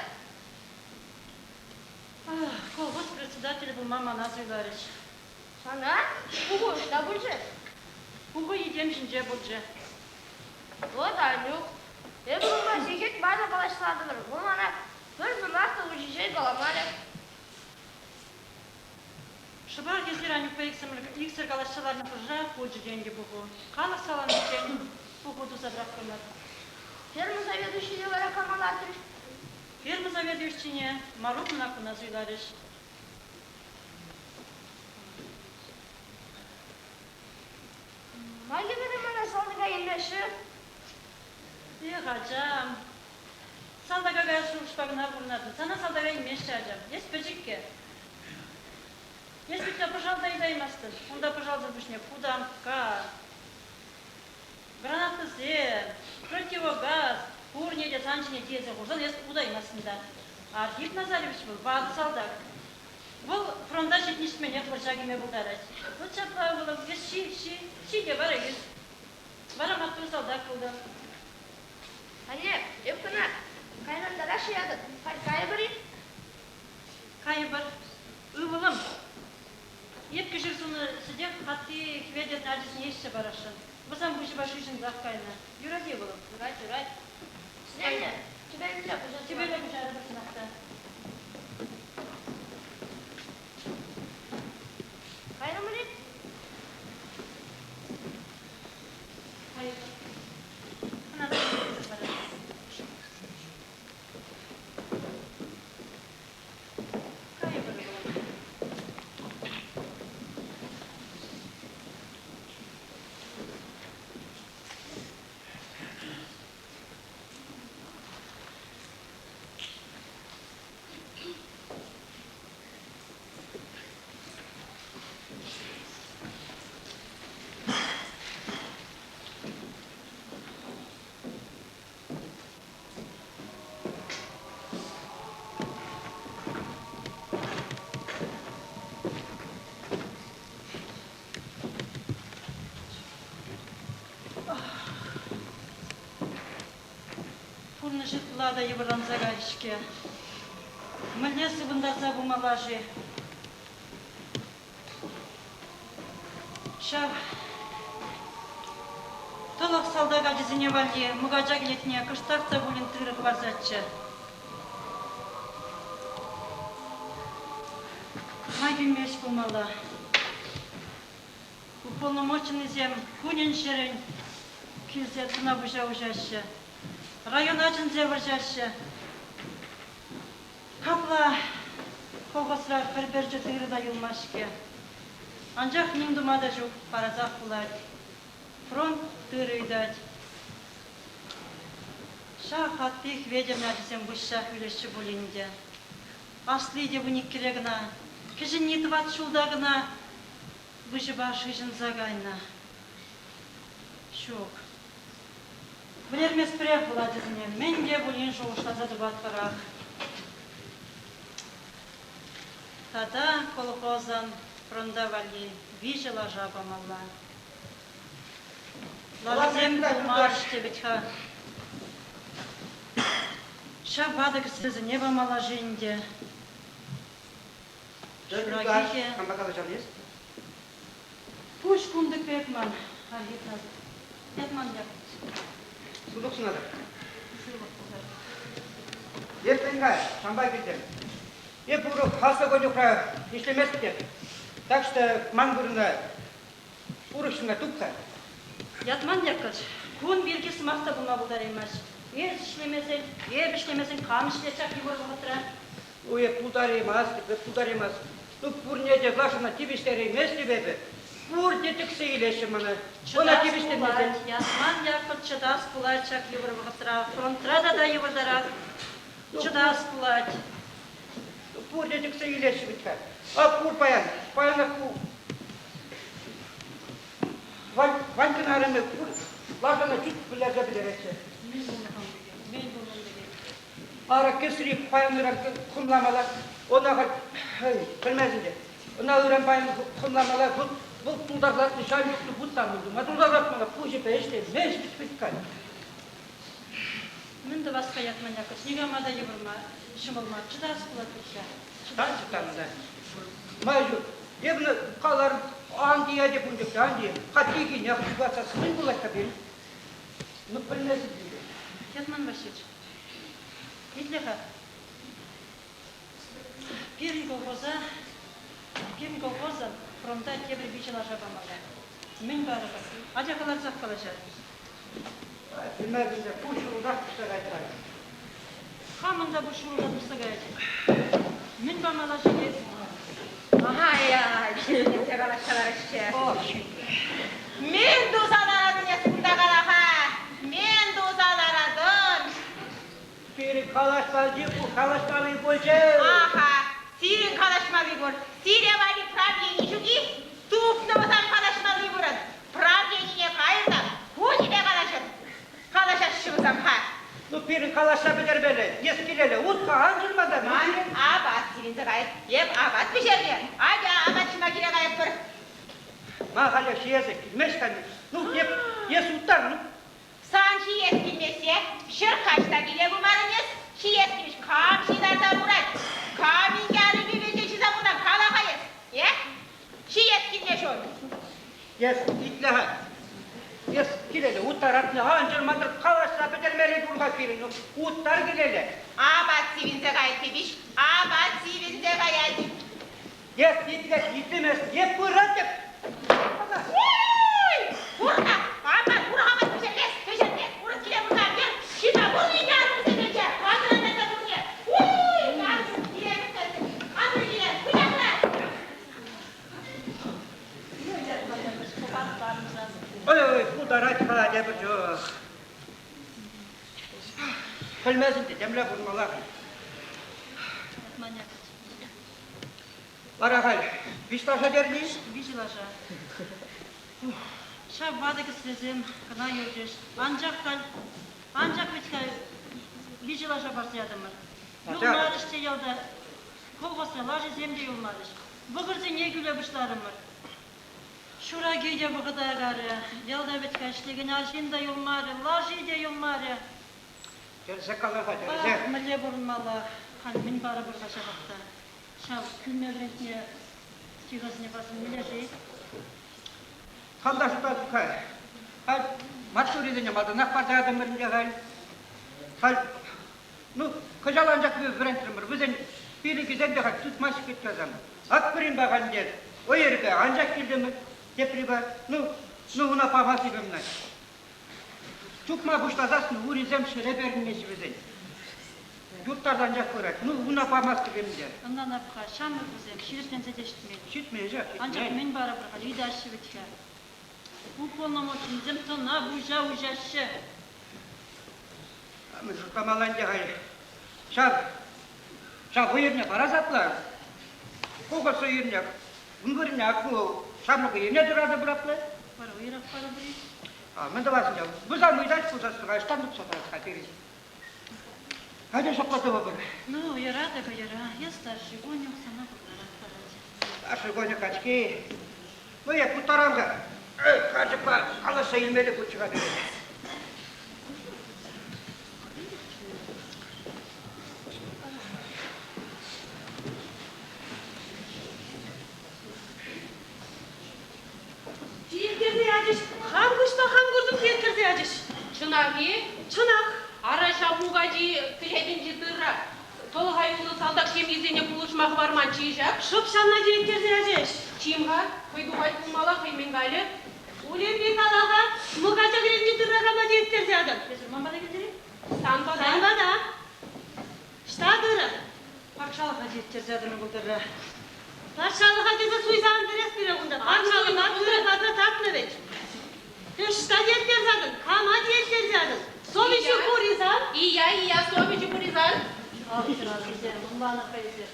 Ах, колхоз председателӗ пулма мана суйларӗҫ. Сана? Пуху ӑҫта пулчӗ? Пуху йӗтем ҫинче пулчӗ. Вот, Анюк, эпӗ унпа сехет майлӑ калаҫса тӑтӑр. Вӑл мана пӗр сӑмах та ҫинчен каламарӗ. Шӑпах эсир Анюкпа иксӗр калаҫса ларнӑ хушӑра пулчӗ те ӗнтӗ пуху. Халӑх саланиччен пуху туса пӑрахрӑмӑр. Ферма заведующине вара кама лартрӗҫ? Ферма заведующине Марук мӑнаккуна суйларӗҫ. Ма кӗвӗре мана салтака илмеҫҫӗ? Эх, ачам, салтака каяс шухӑшпа кӑна пурӑнатӑн. Сана салтака илмеҫҫӗ, ачам. Эс пӗчӗккӗ. Эс вӗт пӑшал та йӑтаймастӑн. Унта пӑшалсӑр пуҫне кутамкка, гранатӑсем, противогаз, пурне те сан ҫине тиесе хурсан эс утаймастӑн та. Архип Назаревич вӑл ватӑ салтак. Вӑл фронта ҫитнӗ-ҫитменех вӑрҫа кӗме пултарать. Вӑт ҫапла, ывӑлӑм, эс ҫи, ҫи, ҫи те вара ӳс. Вара маттур салтак пултӑм. Анне, эп кӑна кайран татах ҫыратӑп. Халь кайӑпӑр-и? Кайӑпӑр. Ывӑлӑм, эп кӗҫӗр сунӑ сӗтех хатти Хӗветӗрӗн ачисене ӗҫсе парасшӑн. Вӑсам пуҫӗпе шыҫӑнсах кайнӑ. Юрать-и, ывӑлӑм? Юрать, юрать. Сӗтелне тӗпелне куҫарса. Тӗпеле куҫарӑпӑр чӑнах та. Кайрӑмӑр-и? Ытла та йывӑрланса кайрӗ-ҫке. Мӗнле сыпӑнтарса пымалла-ши? Ҫав тӑлӑх салтак ачисене валли мӑкача кӗлетне кӑштах та пулин тырӑ хӑварсаччӗ. Май килмест пулмалла. Уполномоченнӑйсем кунӗн-ҫӗрӗн килсе тӑна-пуҫа уҫаҫҫӗ, района чӗнсе вӑрҫаҫҫӗ. Капла колхозра пӗр пӗрчӗ тырӑ та юлмасть-ҫке. Анчах ним тума та ҫук, парасах пулать. Фронт тырӑ ыйтать. Ҫак атти Хветӗрӗн ачисем выҫсах вилеҫҫӗ пулин те. Асли те вуниккӗре кӑна, кӗҫӗнни тӑват ҫулта кӑна выҫӑпа шыҫӑнса кайнӑ. Ҫук. Вӗлерместпӗрех вӑл ачасене, мӗн те пулин шухӑшласа тупатпӑрах. Тата колхозӑн фронта валли виҫӗ лаша памалла. Лашасем пулмаҫҫӗ те вӗт-ха. Ҫав ватӑ кӗсресене памалла-ши ӗнтӗ? Ҫуракихе. Кампа калаҫан эс? Пуҫ кунтӑк пек ман, Архипа. Ятман як. Сывлӑх сунатӑп. Сывлӑх пултӑр. Эп мӗн-ха, санпа килтӗм. Эп урӑх аслӑ конюхра ӗҫлеместӗп. Так что ман вырӑна урӑх ҫынна туп-ха. Ятман Яккӑлч, кун пирки сӑмах та пулма пултараймасть. Эс ӗҫлемесен, эп ӗҫлемесен кам ӗҫлет ҫак йывӑр вӑхӑтра? Ну, эп пултараймастӑп, эп пултараймастӑп. Ну, пурне те Глашӑна тивӗҫтерейместӗп эпӗ. Пурте тӗксе илеҫҫӗ мана. Ӑна Чӑтас тивӗҫтермесен. пулать, Ятман Яккӑлч, чӑтас пулать ҫак йывӑр вӑхӑтра. Фронтра тата йывӑртарах. Ну, Чӑтас пулать. Пурте тӗксе илеҫҫӗ вӗт-ха. А пур паян, паянах ку Ванькӑн арӑмӗ пур лашана чуть вӗлерсе пӗтеретчӗ. Мӗн пулнӑ-ха ун пекех? Мӗн пулнӑ ун пекех? Ара кӗсри паян ыран хӑмламалла. Ӑна халь пӗлмест ӗнтӗ. Ӑна ыран паян хӑмламалла. Вӑл, вӑл тултарлатнӑ ҫав чухлӗ вутсан мӗн тума тултарлатмалла? Пуҫӗпе ӗҫлемест вӗт-ха. Мӗн тӑвас-ха Ятман Яккӑлч? Никама та йывӑр мар, ҫӑмӑл мар. Чӑтас пулать вӗт-ха. Чӑтан, чӑтан та. Май ҫук. Эпӗ каларӑм, ан тие те ун чухне, ан тие. Хаттихине хӑпартса мӗн пулать-ха пирӗн? Ну, пӗлместӗп ӗнтӗ. Ятман Васильевич, итле-ха. Пирӗн колхоза, пирӗн колхозӑн фронта тепӗр виҫӗ лаша памалла. Мӗн парӑпӑр? Атя кӑларсах калаҫар. Пӗлместӗп, пуҫ шурӑлсах тухса кайрӗ. Хамӑн та пуҫ шурӑлса тухса каять. Мӗн памалла ҫитет? Ай-ай, ҫитсе калаҫса лараҫҫӗ. Мӗн туса ларатӑн эс кунта кала-ха? Мӗн туса ларатӑн? Пирӗн калаҫмалли пур, калаҫмалли пулчӗ. Аха, сирӗн калаҫмалли пур. Сире валли правлени ҫук-и? Тупнӑ вӑсам калаҫмалли вырӑн. Правленине кайӑр та кунӗпе калаҫӑр. Калаҫаҫҫӗ вӗсем-ха. Ну, пирӗн калаҫса пӗтермелле. Эс килелле ут-ха, ан чӑрмантар. Ман апат сивӗнсе каять. Эп апат пӗҫернӗ. Атя, апат ҫиме киле каятпӑр. Ма халех ҫиесӗ килмест-ха. Ну, эп, эс уттар, ну. Сан ҫиес килмессе ҫӗр каҫ та киле пымарӑн эс. Ҫиес килмест. Кам ҫитарса пырать? Кам инке арӑмӗ вӗҫе ҫиса пынӑ? Кала-ха эс. Э? Ҫиес килмест ун. Эс итле-ха. Эс килелле уттаратнӑ ан чӑрмантӑр калаҫса пӗтермелле пур-ха пирӗн. Уттар килелле. Апат сивӗнсе каять тепиш. Апат сивӗнсе каять. Эс итле, итлемест. Эп пыратӑп. Уй! Кур-ха, апат урхамах пӗҫермест, пӗҫермест, урӑх киле пырса кӗр. Ҫиса пурне те арӑмсемече, кантӑран та пурне. Уй! Киле Ан киле, вылясра! Ой, пултарать-ха тепӗр чух. Пӗлмесен те темле пурӑнмалла. Вара халь виҫ лаша терни? Виҫӗ лаша. Ҫав ватӑ кӗсресем кӑна юлчӗҫ. Анчах халь, анчах вӗт-ха виҫӗ лаша парса ятӑмӑр. Юлмарӗҫ те ялта. Колхозра лашисем те юлмарӗҫ. Вӑкӑрсене кӳле пуҫларӑмӑр. Ҫураки те вӑхӑта карӗ. Ялта вӗт-ха ӗҫлекен арҫын та юлмарӗ, лаши те юлмарӗ. Тӗрӗсех кала-ха, тӗрӗсех. Ах, мӗнле пурӑнмалла, халь мӗн парӑпӑр-ха ҫапах та. Ҫав кӳлме вӗрентнӗ тихасене парсан мӗнле-ши? Хам та шутлатӑп-ха. Халь маттуррисене малтанах парса ятӑмӑр ӗнтӗ халь. Халь, ну, кӑҫал анчах вӗрентрӗмӗр. Вӗсен пилӗкӗсем те халь тытмаҫҫӗ кӗтсе Ак пӗринпе халь ӗнтӗ ӑйӑрпе анчах килтӗмӗр, теприпе, ну, ну, ӑна памас-и Чупма пуҫласассӑн урисем ҫӗре перӗнмеҫҫӗ вӗсен. Юрттарса анчах пырать. Ну, уна памастӑп ӗнтӗ. Ӑнланап-ха, ҫамрӑк вӗсем, ҫирӗпленсе те ҫитмен. Ҫитмен-ҫав, ҫитмен. Анчах мӗн парӑпӑр-ха, ыйтаҫҫӗ вӗт-ха. Уполномоченнӑйсем тӑна пуҫа уҫаҫҫӗ. Мӗн шутламалла ӗнтӗ халь. Ҫав, ҫав вӑйӑрне парас апла. Кукӑртса ирнӗ. Ун вырӑнне ку ҫамрӑк ене тӑратӑпӑр апла. Вара уйрах парӑпӑр-и? Мӗн тӑвас ӗнтӗ? Вӑсам ыйтать пулсассӑн, ӑҫтан тупса тӑрас-ха пирӗн? Атя ҫапла тӑвӑпӑр. Ну, уйӑра та уйӑра. Я старший конюх, сана пултарах парать. Старший конюх качки. Ну, я пултарам-ха. Карчӑкпа калаҫса илмелле пулчӗ-ха пирӗн. Тиектерсе ячӗҫ, хам куҫпа хам куртӑм тиектерсе ячӗҫ. Чӑнах-и? Чӑнах. Ара ҫав мукачи кӗлетӗнчи тырра тӑлӑха юлнӑ салтак ҫемйисене пулӑшма хӑварманччӗ-и ҫак? Шӑп ҫавна тиектерсе ячӗҫ. Чим-ха, хӑй тухать пулмалла, хӑй мӗн калӗ? Улемпи кала-ха, мукача кӗлетӗнчи тырра кама тиектерсе ятӑн? Эсир ман пата килтӗр-и? Сан пата. Сан пата. Ӑҫта тырӑ? Патшалӑха тиеттерсе тӑнӑ пултӑр-ра. Патшалӑха тесе суйса ан кӗрес пире кунта. Патшалӑха тырӑ парса татнӑ вӗт. Ӑҫта тиеттерсе ятӑн? Кама тиеттерсе ятӑн? Совеҫӳ пур-и сан? Ия, ия, совеҫӳ пур-и сан? Алтӑрасем, ӑнланӑр-ха эсир.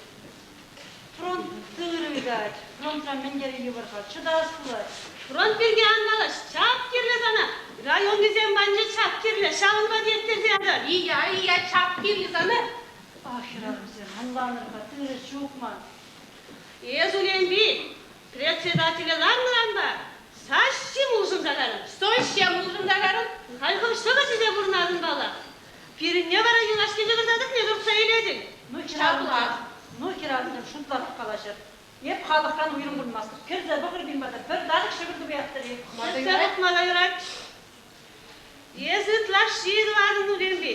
Фронт тырӑ ыйтать. Фронтра мӗн тери йывӑр-ха, чӑтас пулать. Фронт пирки ан калаҫ, чап кирлӗ сана. Районтисем патӗнче чап кирлӗ, ҫавӑнпа тиеттерсе ятӑр. Ия, ия, чап кирлӗ сана. Ах, хӗрарӑмсем, ӑнланӑр-ха, тырӑ ҫук ман. Эс, Улемпи, председателе ларнӑранпа саҫҫим улшӑнса карӑн. Саҫҫим улшӑнса карӑн? Халь хӑв ҫӑкӑр ҫисе пурӑнатӑн паллах. Пирӗнне вара юлашки ҫӑкӑр татӑкне туртса илетӗн. Ну, хӗрарӑмсем, ну, хӗрарӑмсем, шутларах калаҫӑр. Эп халӑхран уйрӑм пурӑнмастӑп. Кӗрсе пӑхӑр пин пата, пӗр татӑк ҫӑкӑр тупаятӑр-и? Кӗрсе пӑхма та юрать. Эс ытлашши тӑватӑн, Улемпи.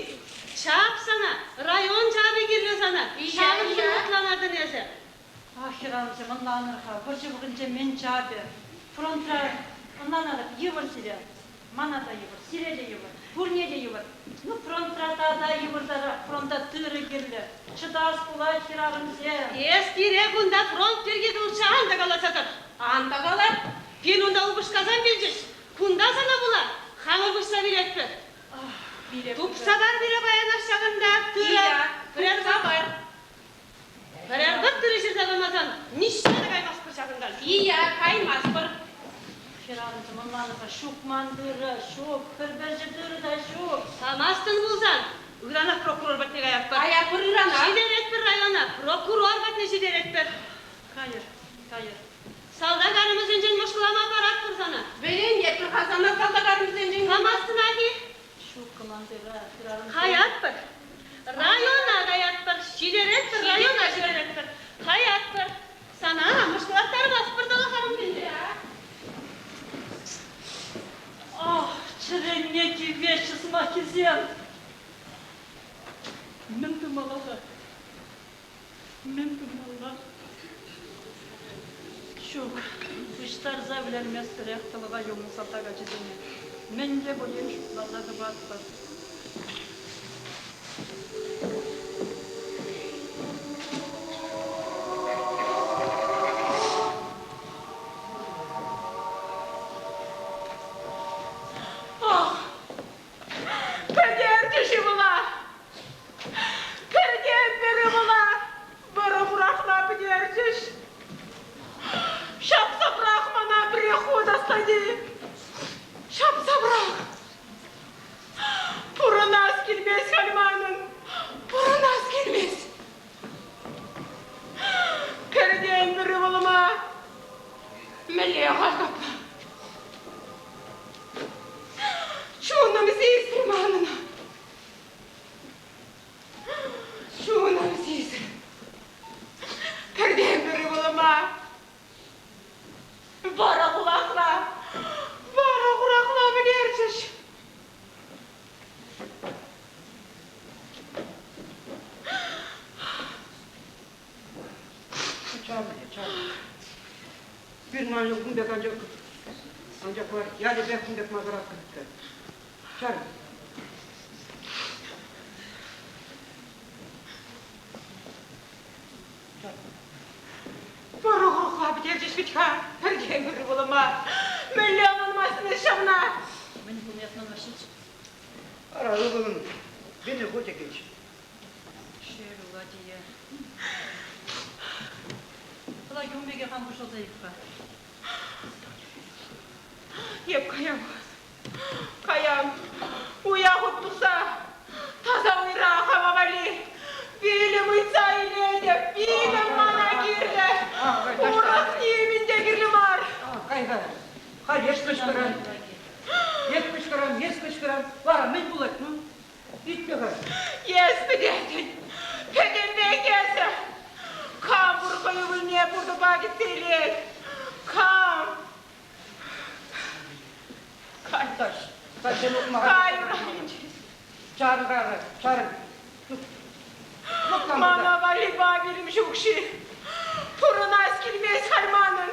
Чап сана, район чапӗ кирлӗ сана. Ҫавӑншӑн хӑтланатӑн эсӗ. Ах, хӗрарӑмсем, ӑнланӑр-ха, вӑрҫӑ вӑхӑтӗнче мӗн чапӗ. Фронтра, ӑнланатӑп, йывӑр сире. Мана та йывӑр, сире те йывӑр, пурне те йывӑр. Ну, фронтра тата йывӑртарах, фронта тырӑ кирлӗ. Чӑтас пулать, хӗрарӑмсем. Эс пире кунта фронт пирки лучше ан та каласа тӑр. Ан та кала. Пин унта упӑшкасем вилчӗҫ. Кунта сана пула хамӑр выҫса вилетпӗр. Тупса пар пире паянах ҫакӑнта тырӑ. Тупса пар. Пӗрер пӑт тырӑ ҫырса памасан ниҫта та каймастпӑр ҫакӑнтан. Ия, каймастпӑр. Хӗрарӑмсем ӑнланӑр-ха, ҫук ман тырӑ, ҫук, пӗр пӗрчӗ тырӑ та ҫук. Памастӑн пулсан ыранах прокурор патне каятпӑр. Каятпӑр ыранах. Ҫитеретпӗр района, прокурор патне ҫитеретпӗр. Кайӑр, кайӑр. Салтак арӑмӗсенчен мӑшкӑлама паратпӑр сана. Вӗренетпӗр-ха сана салтак арӑмӗсенчен. Памастӑн аки? Ҫук, командира, хӗрарӑмсем. Каятпӑр. Района каятпӑр, ҫитеретпӗр, района ҫитеретпӗр. Каятпӑр. Сана мӑшкӑлаттармастпӑр тӑлӑх арӑмсенче. Ах, чӗрене тивеҫҫӗ сӑмаххисем. Мӗн тумалла-ха? Мӗн тумалла? Ҫук, пуҫтарса вӗлерместӗрех тӑлӑха юлнӑ салтак ачисене. Мӗн те пулин шутласа тупатпӑр. Ах, пӗтерчӗ-ши вӑла? Пӗртен-пӗр ывӑла вӑрӑ-хурахла пӗтерчӗҫ. Ҫапса пӑрах мана пӗреххут, аслати. Ҫапса пӑрах. Пурӑнас килмест халь манӑн, пурӑнас килмест. Пӗртен-пӗр ывӑлӑма мӗнле халь капла? Чунӑм сисрӗ манӑн. Анчах мар, ялӗпех ун пек макӑраттӑм. Чар. Пӑрухла пӗтерчӗҫ вӗт-ха пӗртен-пӗр ывӑлӑма. Мӗнле ӑнланмастӑн эс ҫавна? Мӗн пулни ӑнланмаҫҫӗ. Ара, ывӑлӑм, вилнӗ хучӗ килчӗ. Шел, Улатие. Пӑлаки ун пекех ан пуҫласа ӳк-ха. Эп каям. Каям. Уя хут тухса таса уйра хама валли вилӗм ыйтса илетӗп. Вилӗм мана кирлӗ. Урӑх нимӗн те кирлӗ мар. Кай-ха. Халь эс кӑшкӑран. Эс кӑшкӑран, эс кӑшкӑран. Вара мӗн пулать, ну? Итле-ха. Эс пӗтетӗн. Пӗтӗмпех эсӗ. Кам пур хӑй ывӑлне пуртӑпа кӗтсе илет? Кам? Кай. Кай урамӗнче. Чарӑн, чарӑн. Мана валли вилӗм ҫук-ши? Пурӑнас килмест халь манӑн.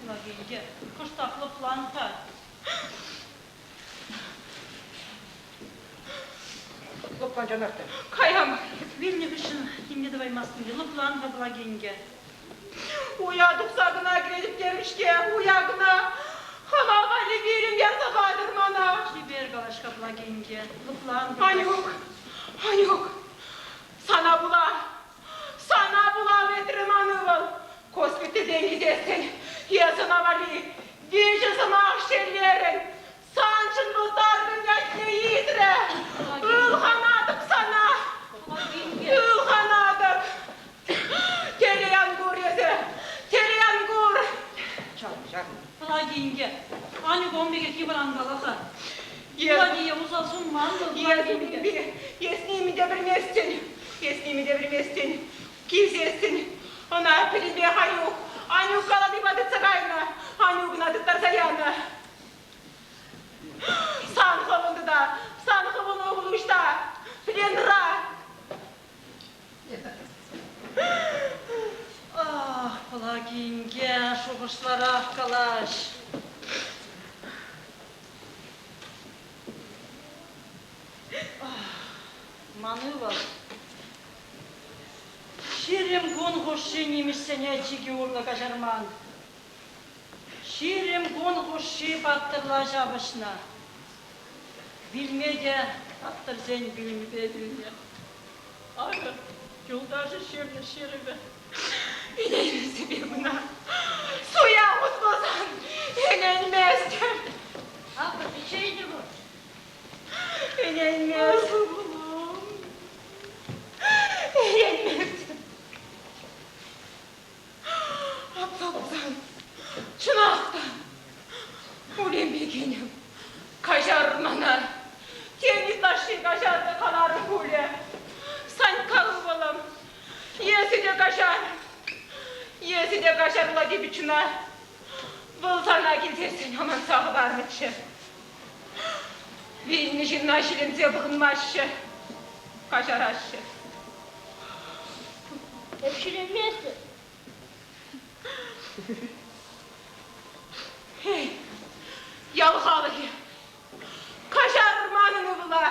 Лавинке, кӑштах лӑплан-ха. Лӑплан чанах та. Каям. Вилнӗ хыҫҫӑн нимне тӑваймастӑн те, лӑплан-ха, Пӑлакинке. Уя тухса кӑна кӗретӗп терӗм-ҫке, уя кӑна. Хама валли вилӗм ярса патӑр мана. Чипер калаҫ-ха, Пӑлакинке, лӑплан. Анюк, Анюк, сана пула, сана пула ветрӗ ман ывӑл. Госпитальтен килсессӗн эс ӑна валли виҫӗ сӑмах шеллерӗн. Саншӑн вӑл таркӑн ятне итрӗ. Ылханатӑп сана. Ылханатӑп. Телей ан кур эсӗ. Телей ан кур. Пӑлаки инке, Анюк ун пекех йывӑр ан кала-ха. Пӑлакие усал сунман вӑл, Пӑлаки инке. Эс нимӗн те пӗлместӗн. Эс нимӗн те пӗлместӗн. Килсессӗн ӑна пӗтӗмпех Анюк, Анюк каланипа тытса кайнӑ, Анюкӑна тыттарса янӑ. Сан хӑвӑн тата, сан хӑвӑн ывӑл ӑҫта? Пленра. Ах, Пӑлаки инке, шухӑшларах калаҫ. Ах, ман ывӑл 20 кун хушши нимӗҫсене чикӗ урлӑ каҫарман. 20 кун хушши паттӑрла ҫапӑҫнӑ. Вилме те паттӑрсен вилӗмӗпе вилнӗ. Акӑ, юлташӗ ҫырнӑ ҫырӑвӗ. Ӗненместӗп ӑна. Суя хутмасан ӗненместӗп. Акӑ, пичче пур. Ӗненместӗп. Ӗненместӗп. Апла пулсан, чӑнах та, Улемпе кинӗм, каҫар мана. Тен, ытлашши каҫарнӑ каларӑм пулӗ. Санькка ывӑлӑм, эсӗ те каҫар. Эсӗ те каҫар Владимирчӑна. Вӑл сана килсессӗн амантса хӑварнӑччӗ. Вилнӗ ҫынна ҫиленсе пӑхӑнмаҫҫӗ, каҫараҫҫӗ. Эп ҫӳреместӗп. Эй, ял халӑхӗ, каҫарӑр манӑн ывӑла.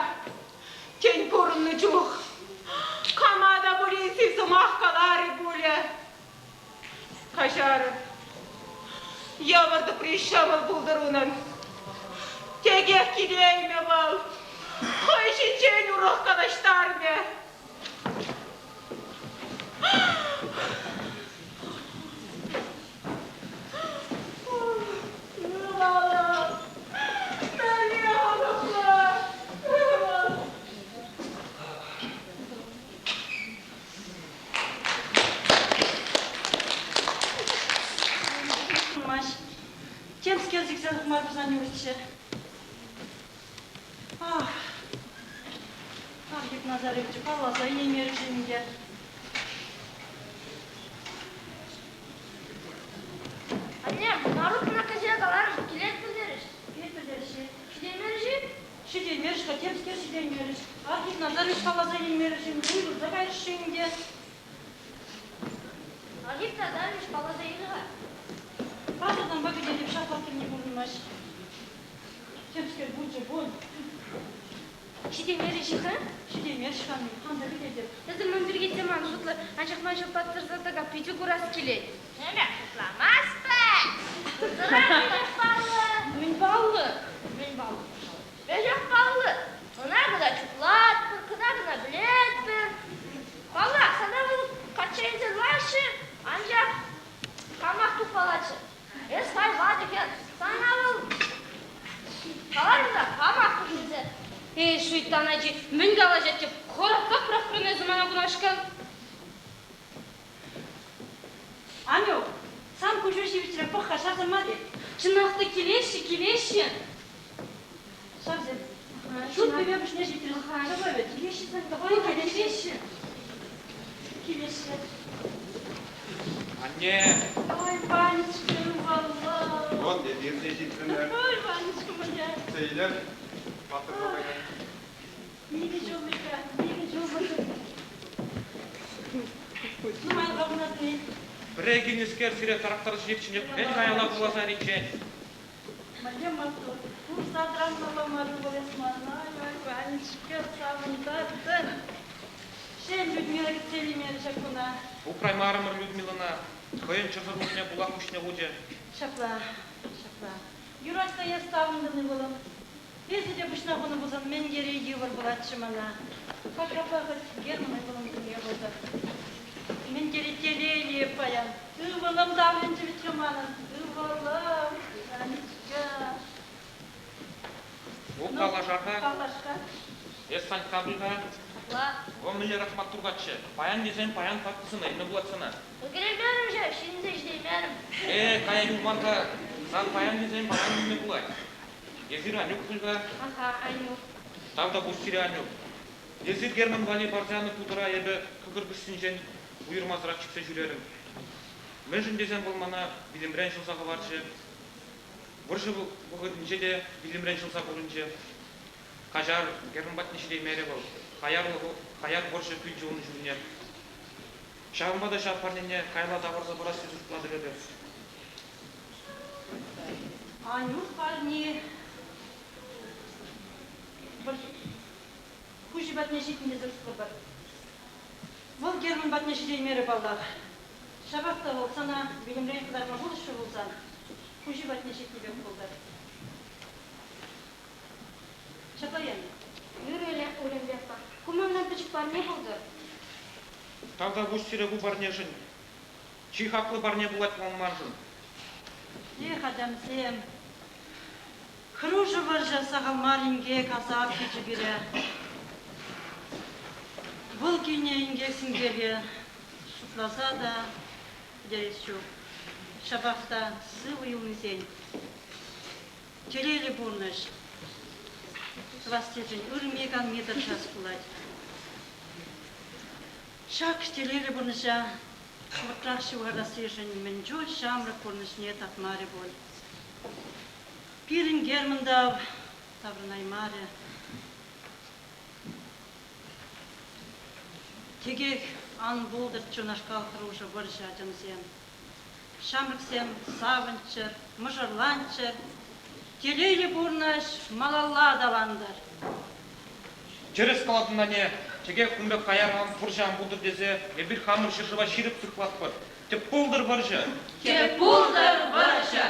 Тен, пурӑннӑ чух кама та пулин сив сӑмах каларӗ пулӗ. Каҫарӑр. Йывӑр тӑпри ҫӑмӑл пултӑр унӑн. Текех килеймӗ вӑл. Хӑй ҫинчен урӑх калаҫтармӗ. Ывӑлӑм, мӗнле хӑнӑхнӑ, ывӑл. Пулмасть. Темскер сиксе тухма пуҫлан юрӗччӗ. Ах, Архип Назаревич палласа илеймерӗ-ши ӗнтӗ. Анне, Марук наказе каларӑм, килет пӗлтерӗҫ. Килет пӗлтерӗҫ-ши? Ҫитеймерӗ-ши? Ҫитеймерӗҫ-ха, темскер ҫитеймерӗҫ. Архип Назарович палласа илеймерӗ-ши, уйрӑлса кайрӗҫ-ши ӗнтӗ? Архип Назарович палласа илнӗ-ха. пулчӗ пуль. Ҫитеймерӗҫ-и-ха? Ҫитеймерӗҫ-ха, хам та кӗтетӗп. Эсӗ ман пирки те ман шутлӑ, анчах ман ҫав паттӑр салтака питӗ курас килет. Эпӗ шутламастӑп. Тӑрать веҫех паллӑ. Мӗн паллӑ? Мӗн паллӑ? Веҫех паллӑ. Ӑна-кӑна чухлатпӑр, кӑна-кӑна пӗлетпӗр. Паллах, сана вӑл качча илсе ларчӗ, анчах хамах тупмаллаччӗ. Эс хай ватӑ хӗр, сана вӑл каларӑм та хамах тесе. Эй, шуйттан ачи, мӗн калаҫать теп, хӑратсах пӑрахрӑн эсӗ мана кунашкал. Анюк, сан куҫу ҫивӗчрех пӑх-ха, ҫавсем мар-и? Чӑнах та килеҫҫӗ, килеҫҫӗ. Ҫавсем. Ҫут пӗве пуҫне ҫитрӗҫ. Ҫапла вӗт. Килеҫҫӗ сан, килеҫҫӗ. Килеҫҫӗ. Анне! Ой, Ванечка, ывӑлӑм. Вот эпир те ҫитрӗмӗр. Ой, Ванечка моя. Сейлер, паттӑр салтака. Икӗ ҫул Мика, икӗ ҫул вӑрҫӑ. Нумайлӑха пурӑнатни. Пӗрре килнӗскер сире тарӑхтарса ҫитичченех мӗн каялла пуласа яриччен. Мӗнле маттур, курса тӑранмалла мар ывӑл эс ман. Ай, Ванечка, савӑнтартӑн. Шел, Людмила кӗтсе илеймерӗ ҫак куна. Упраймарӑмӑр Людмилӑна. Хӑйӗн чӑрсӑрлӑхне пулах куҫне хучӗ. Ҫапла, ҫапла. Юрать-ха эс савӑнтӑн, ывӑлӑм. Эсӗ те пуҫна хунӑ пулсан мӗн тери йывӑр пулатчӗ мана. Халь хӑть Герман ывӑлӑм килме пултӑр. Мӗн тери телейлӗ эп паян. Ывӑлӑм таврӑнчӗ вӗт-ха манӑн. Ывӑлӑм, Санечка. Ну, паллашар-ха. Паллаш-ха. Эс Санькка пуль-ха. Апла. Вӑл мӗнлерех маттур каччӑ. Паян тесен паян паттӑсӑна илме пулать сана. Ӗлкӗреймерӗм ҫав, ҫитӗнсе ҫитеймерӗм. Э, кая юлман-ха. Сан паян тесен паян илме пулать. Эсир Анюк пуль-ха. Аха, Анюк. Тавтапуҫ сире, Анюк. Эсир Герман валли парса янӑ тутӑра эпӗ кӑкӑр кӗсйинчен уйӑрмасӑрах чиксе ҫӳрерӗм. Мӗншӗн тесен вӑл мана вилӗмрен ҫӑлса хӑварчӗ. Вӑрҫӑ вӑхӑтӗнче те вилӗмрен ҫӑлса пурӑнчӗ. Каҫар, Герман патне ҫитеймерӗ вӑл. Хаяр вӑрҫӑ пӳлчӗ ун ҫулне. Ҫавӑнпа та ҫав парнене каялла тавӑрса парас тесе шутлатӑп эпӗ. Анюк парни хуҫи патне ҫитнӗ тесе шутлӑпӑр. Вӑл Герман патне ҫитеймерӗ паллах. Ҫапах та вӑл сана вилӗмрен хӑтарма пулӑшрӗ пулсан, хуҫи патне ҫитнӗ пек пултӑр. Ҫапла Яня. Юрӗ, Улемпе аппа, ку манран пӗчӗк парне пултӑр. Тавтапуҫ сире ку парнешӗн. Чи хаклӑ парне пулать вӑл маншӑн. Эх, ачамсем, хӑрушӑ вӑрҫӑ сахал мар инкек асап кӳчӗ пире. Вӑл килнӗ инкек-синкеке шутласа та пӗтерес ҫук. Ҫапах та сывӑ юлнисен телейлӗ пурнӑҫ тӑвас тесен ырми-канми тӑрӑшас пулать. Ҫак телейлӗ пурнӑҫа хӑвӑртрах ҫывхартассишӗн мӗн чуль ҫамрӑк пурнӑҫне татмарӗ пуль. Пирӗн Герман та таврӑнаймарӗ. Текех ан пултӑрччӗ унашкал хӑрушӑ вӑрҫӑ, ачамсем. Ҫамрӑксем савӑнччӑр, мӑшӑрланччӑр, телейлӗ пурнӑҫ малалла аталантӑр. Тӗрӗс калатӑн, анне. Текех кун пек хаяр вӑрҫӑ ан пултӑр тесе эпир хамӑр ҫӗршыва ҫирӗп сыхлатпӑр. Тӗп пултӑр вӑрҫӑ! Тӗп пултӑр вӑрҫӑ!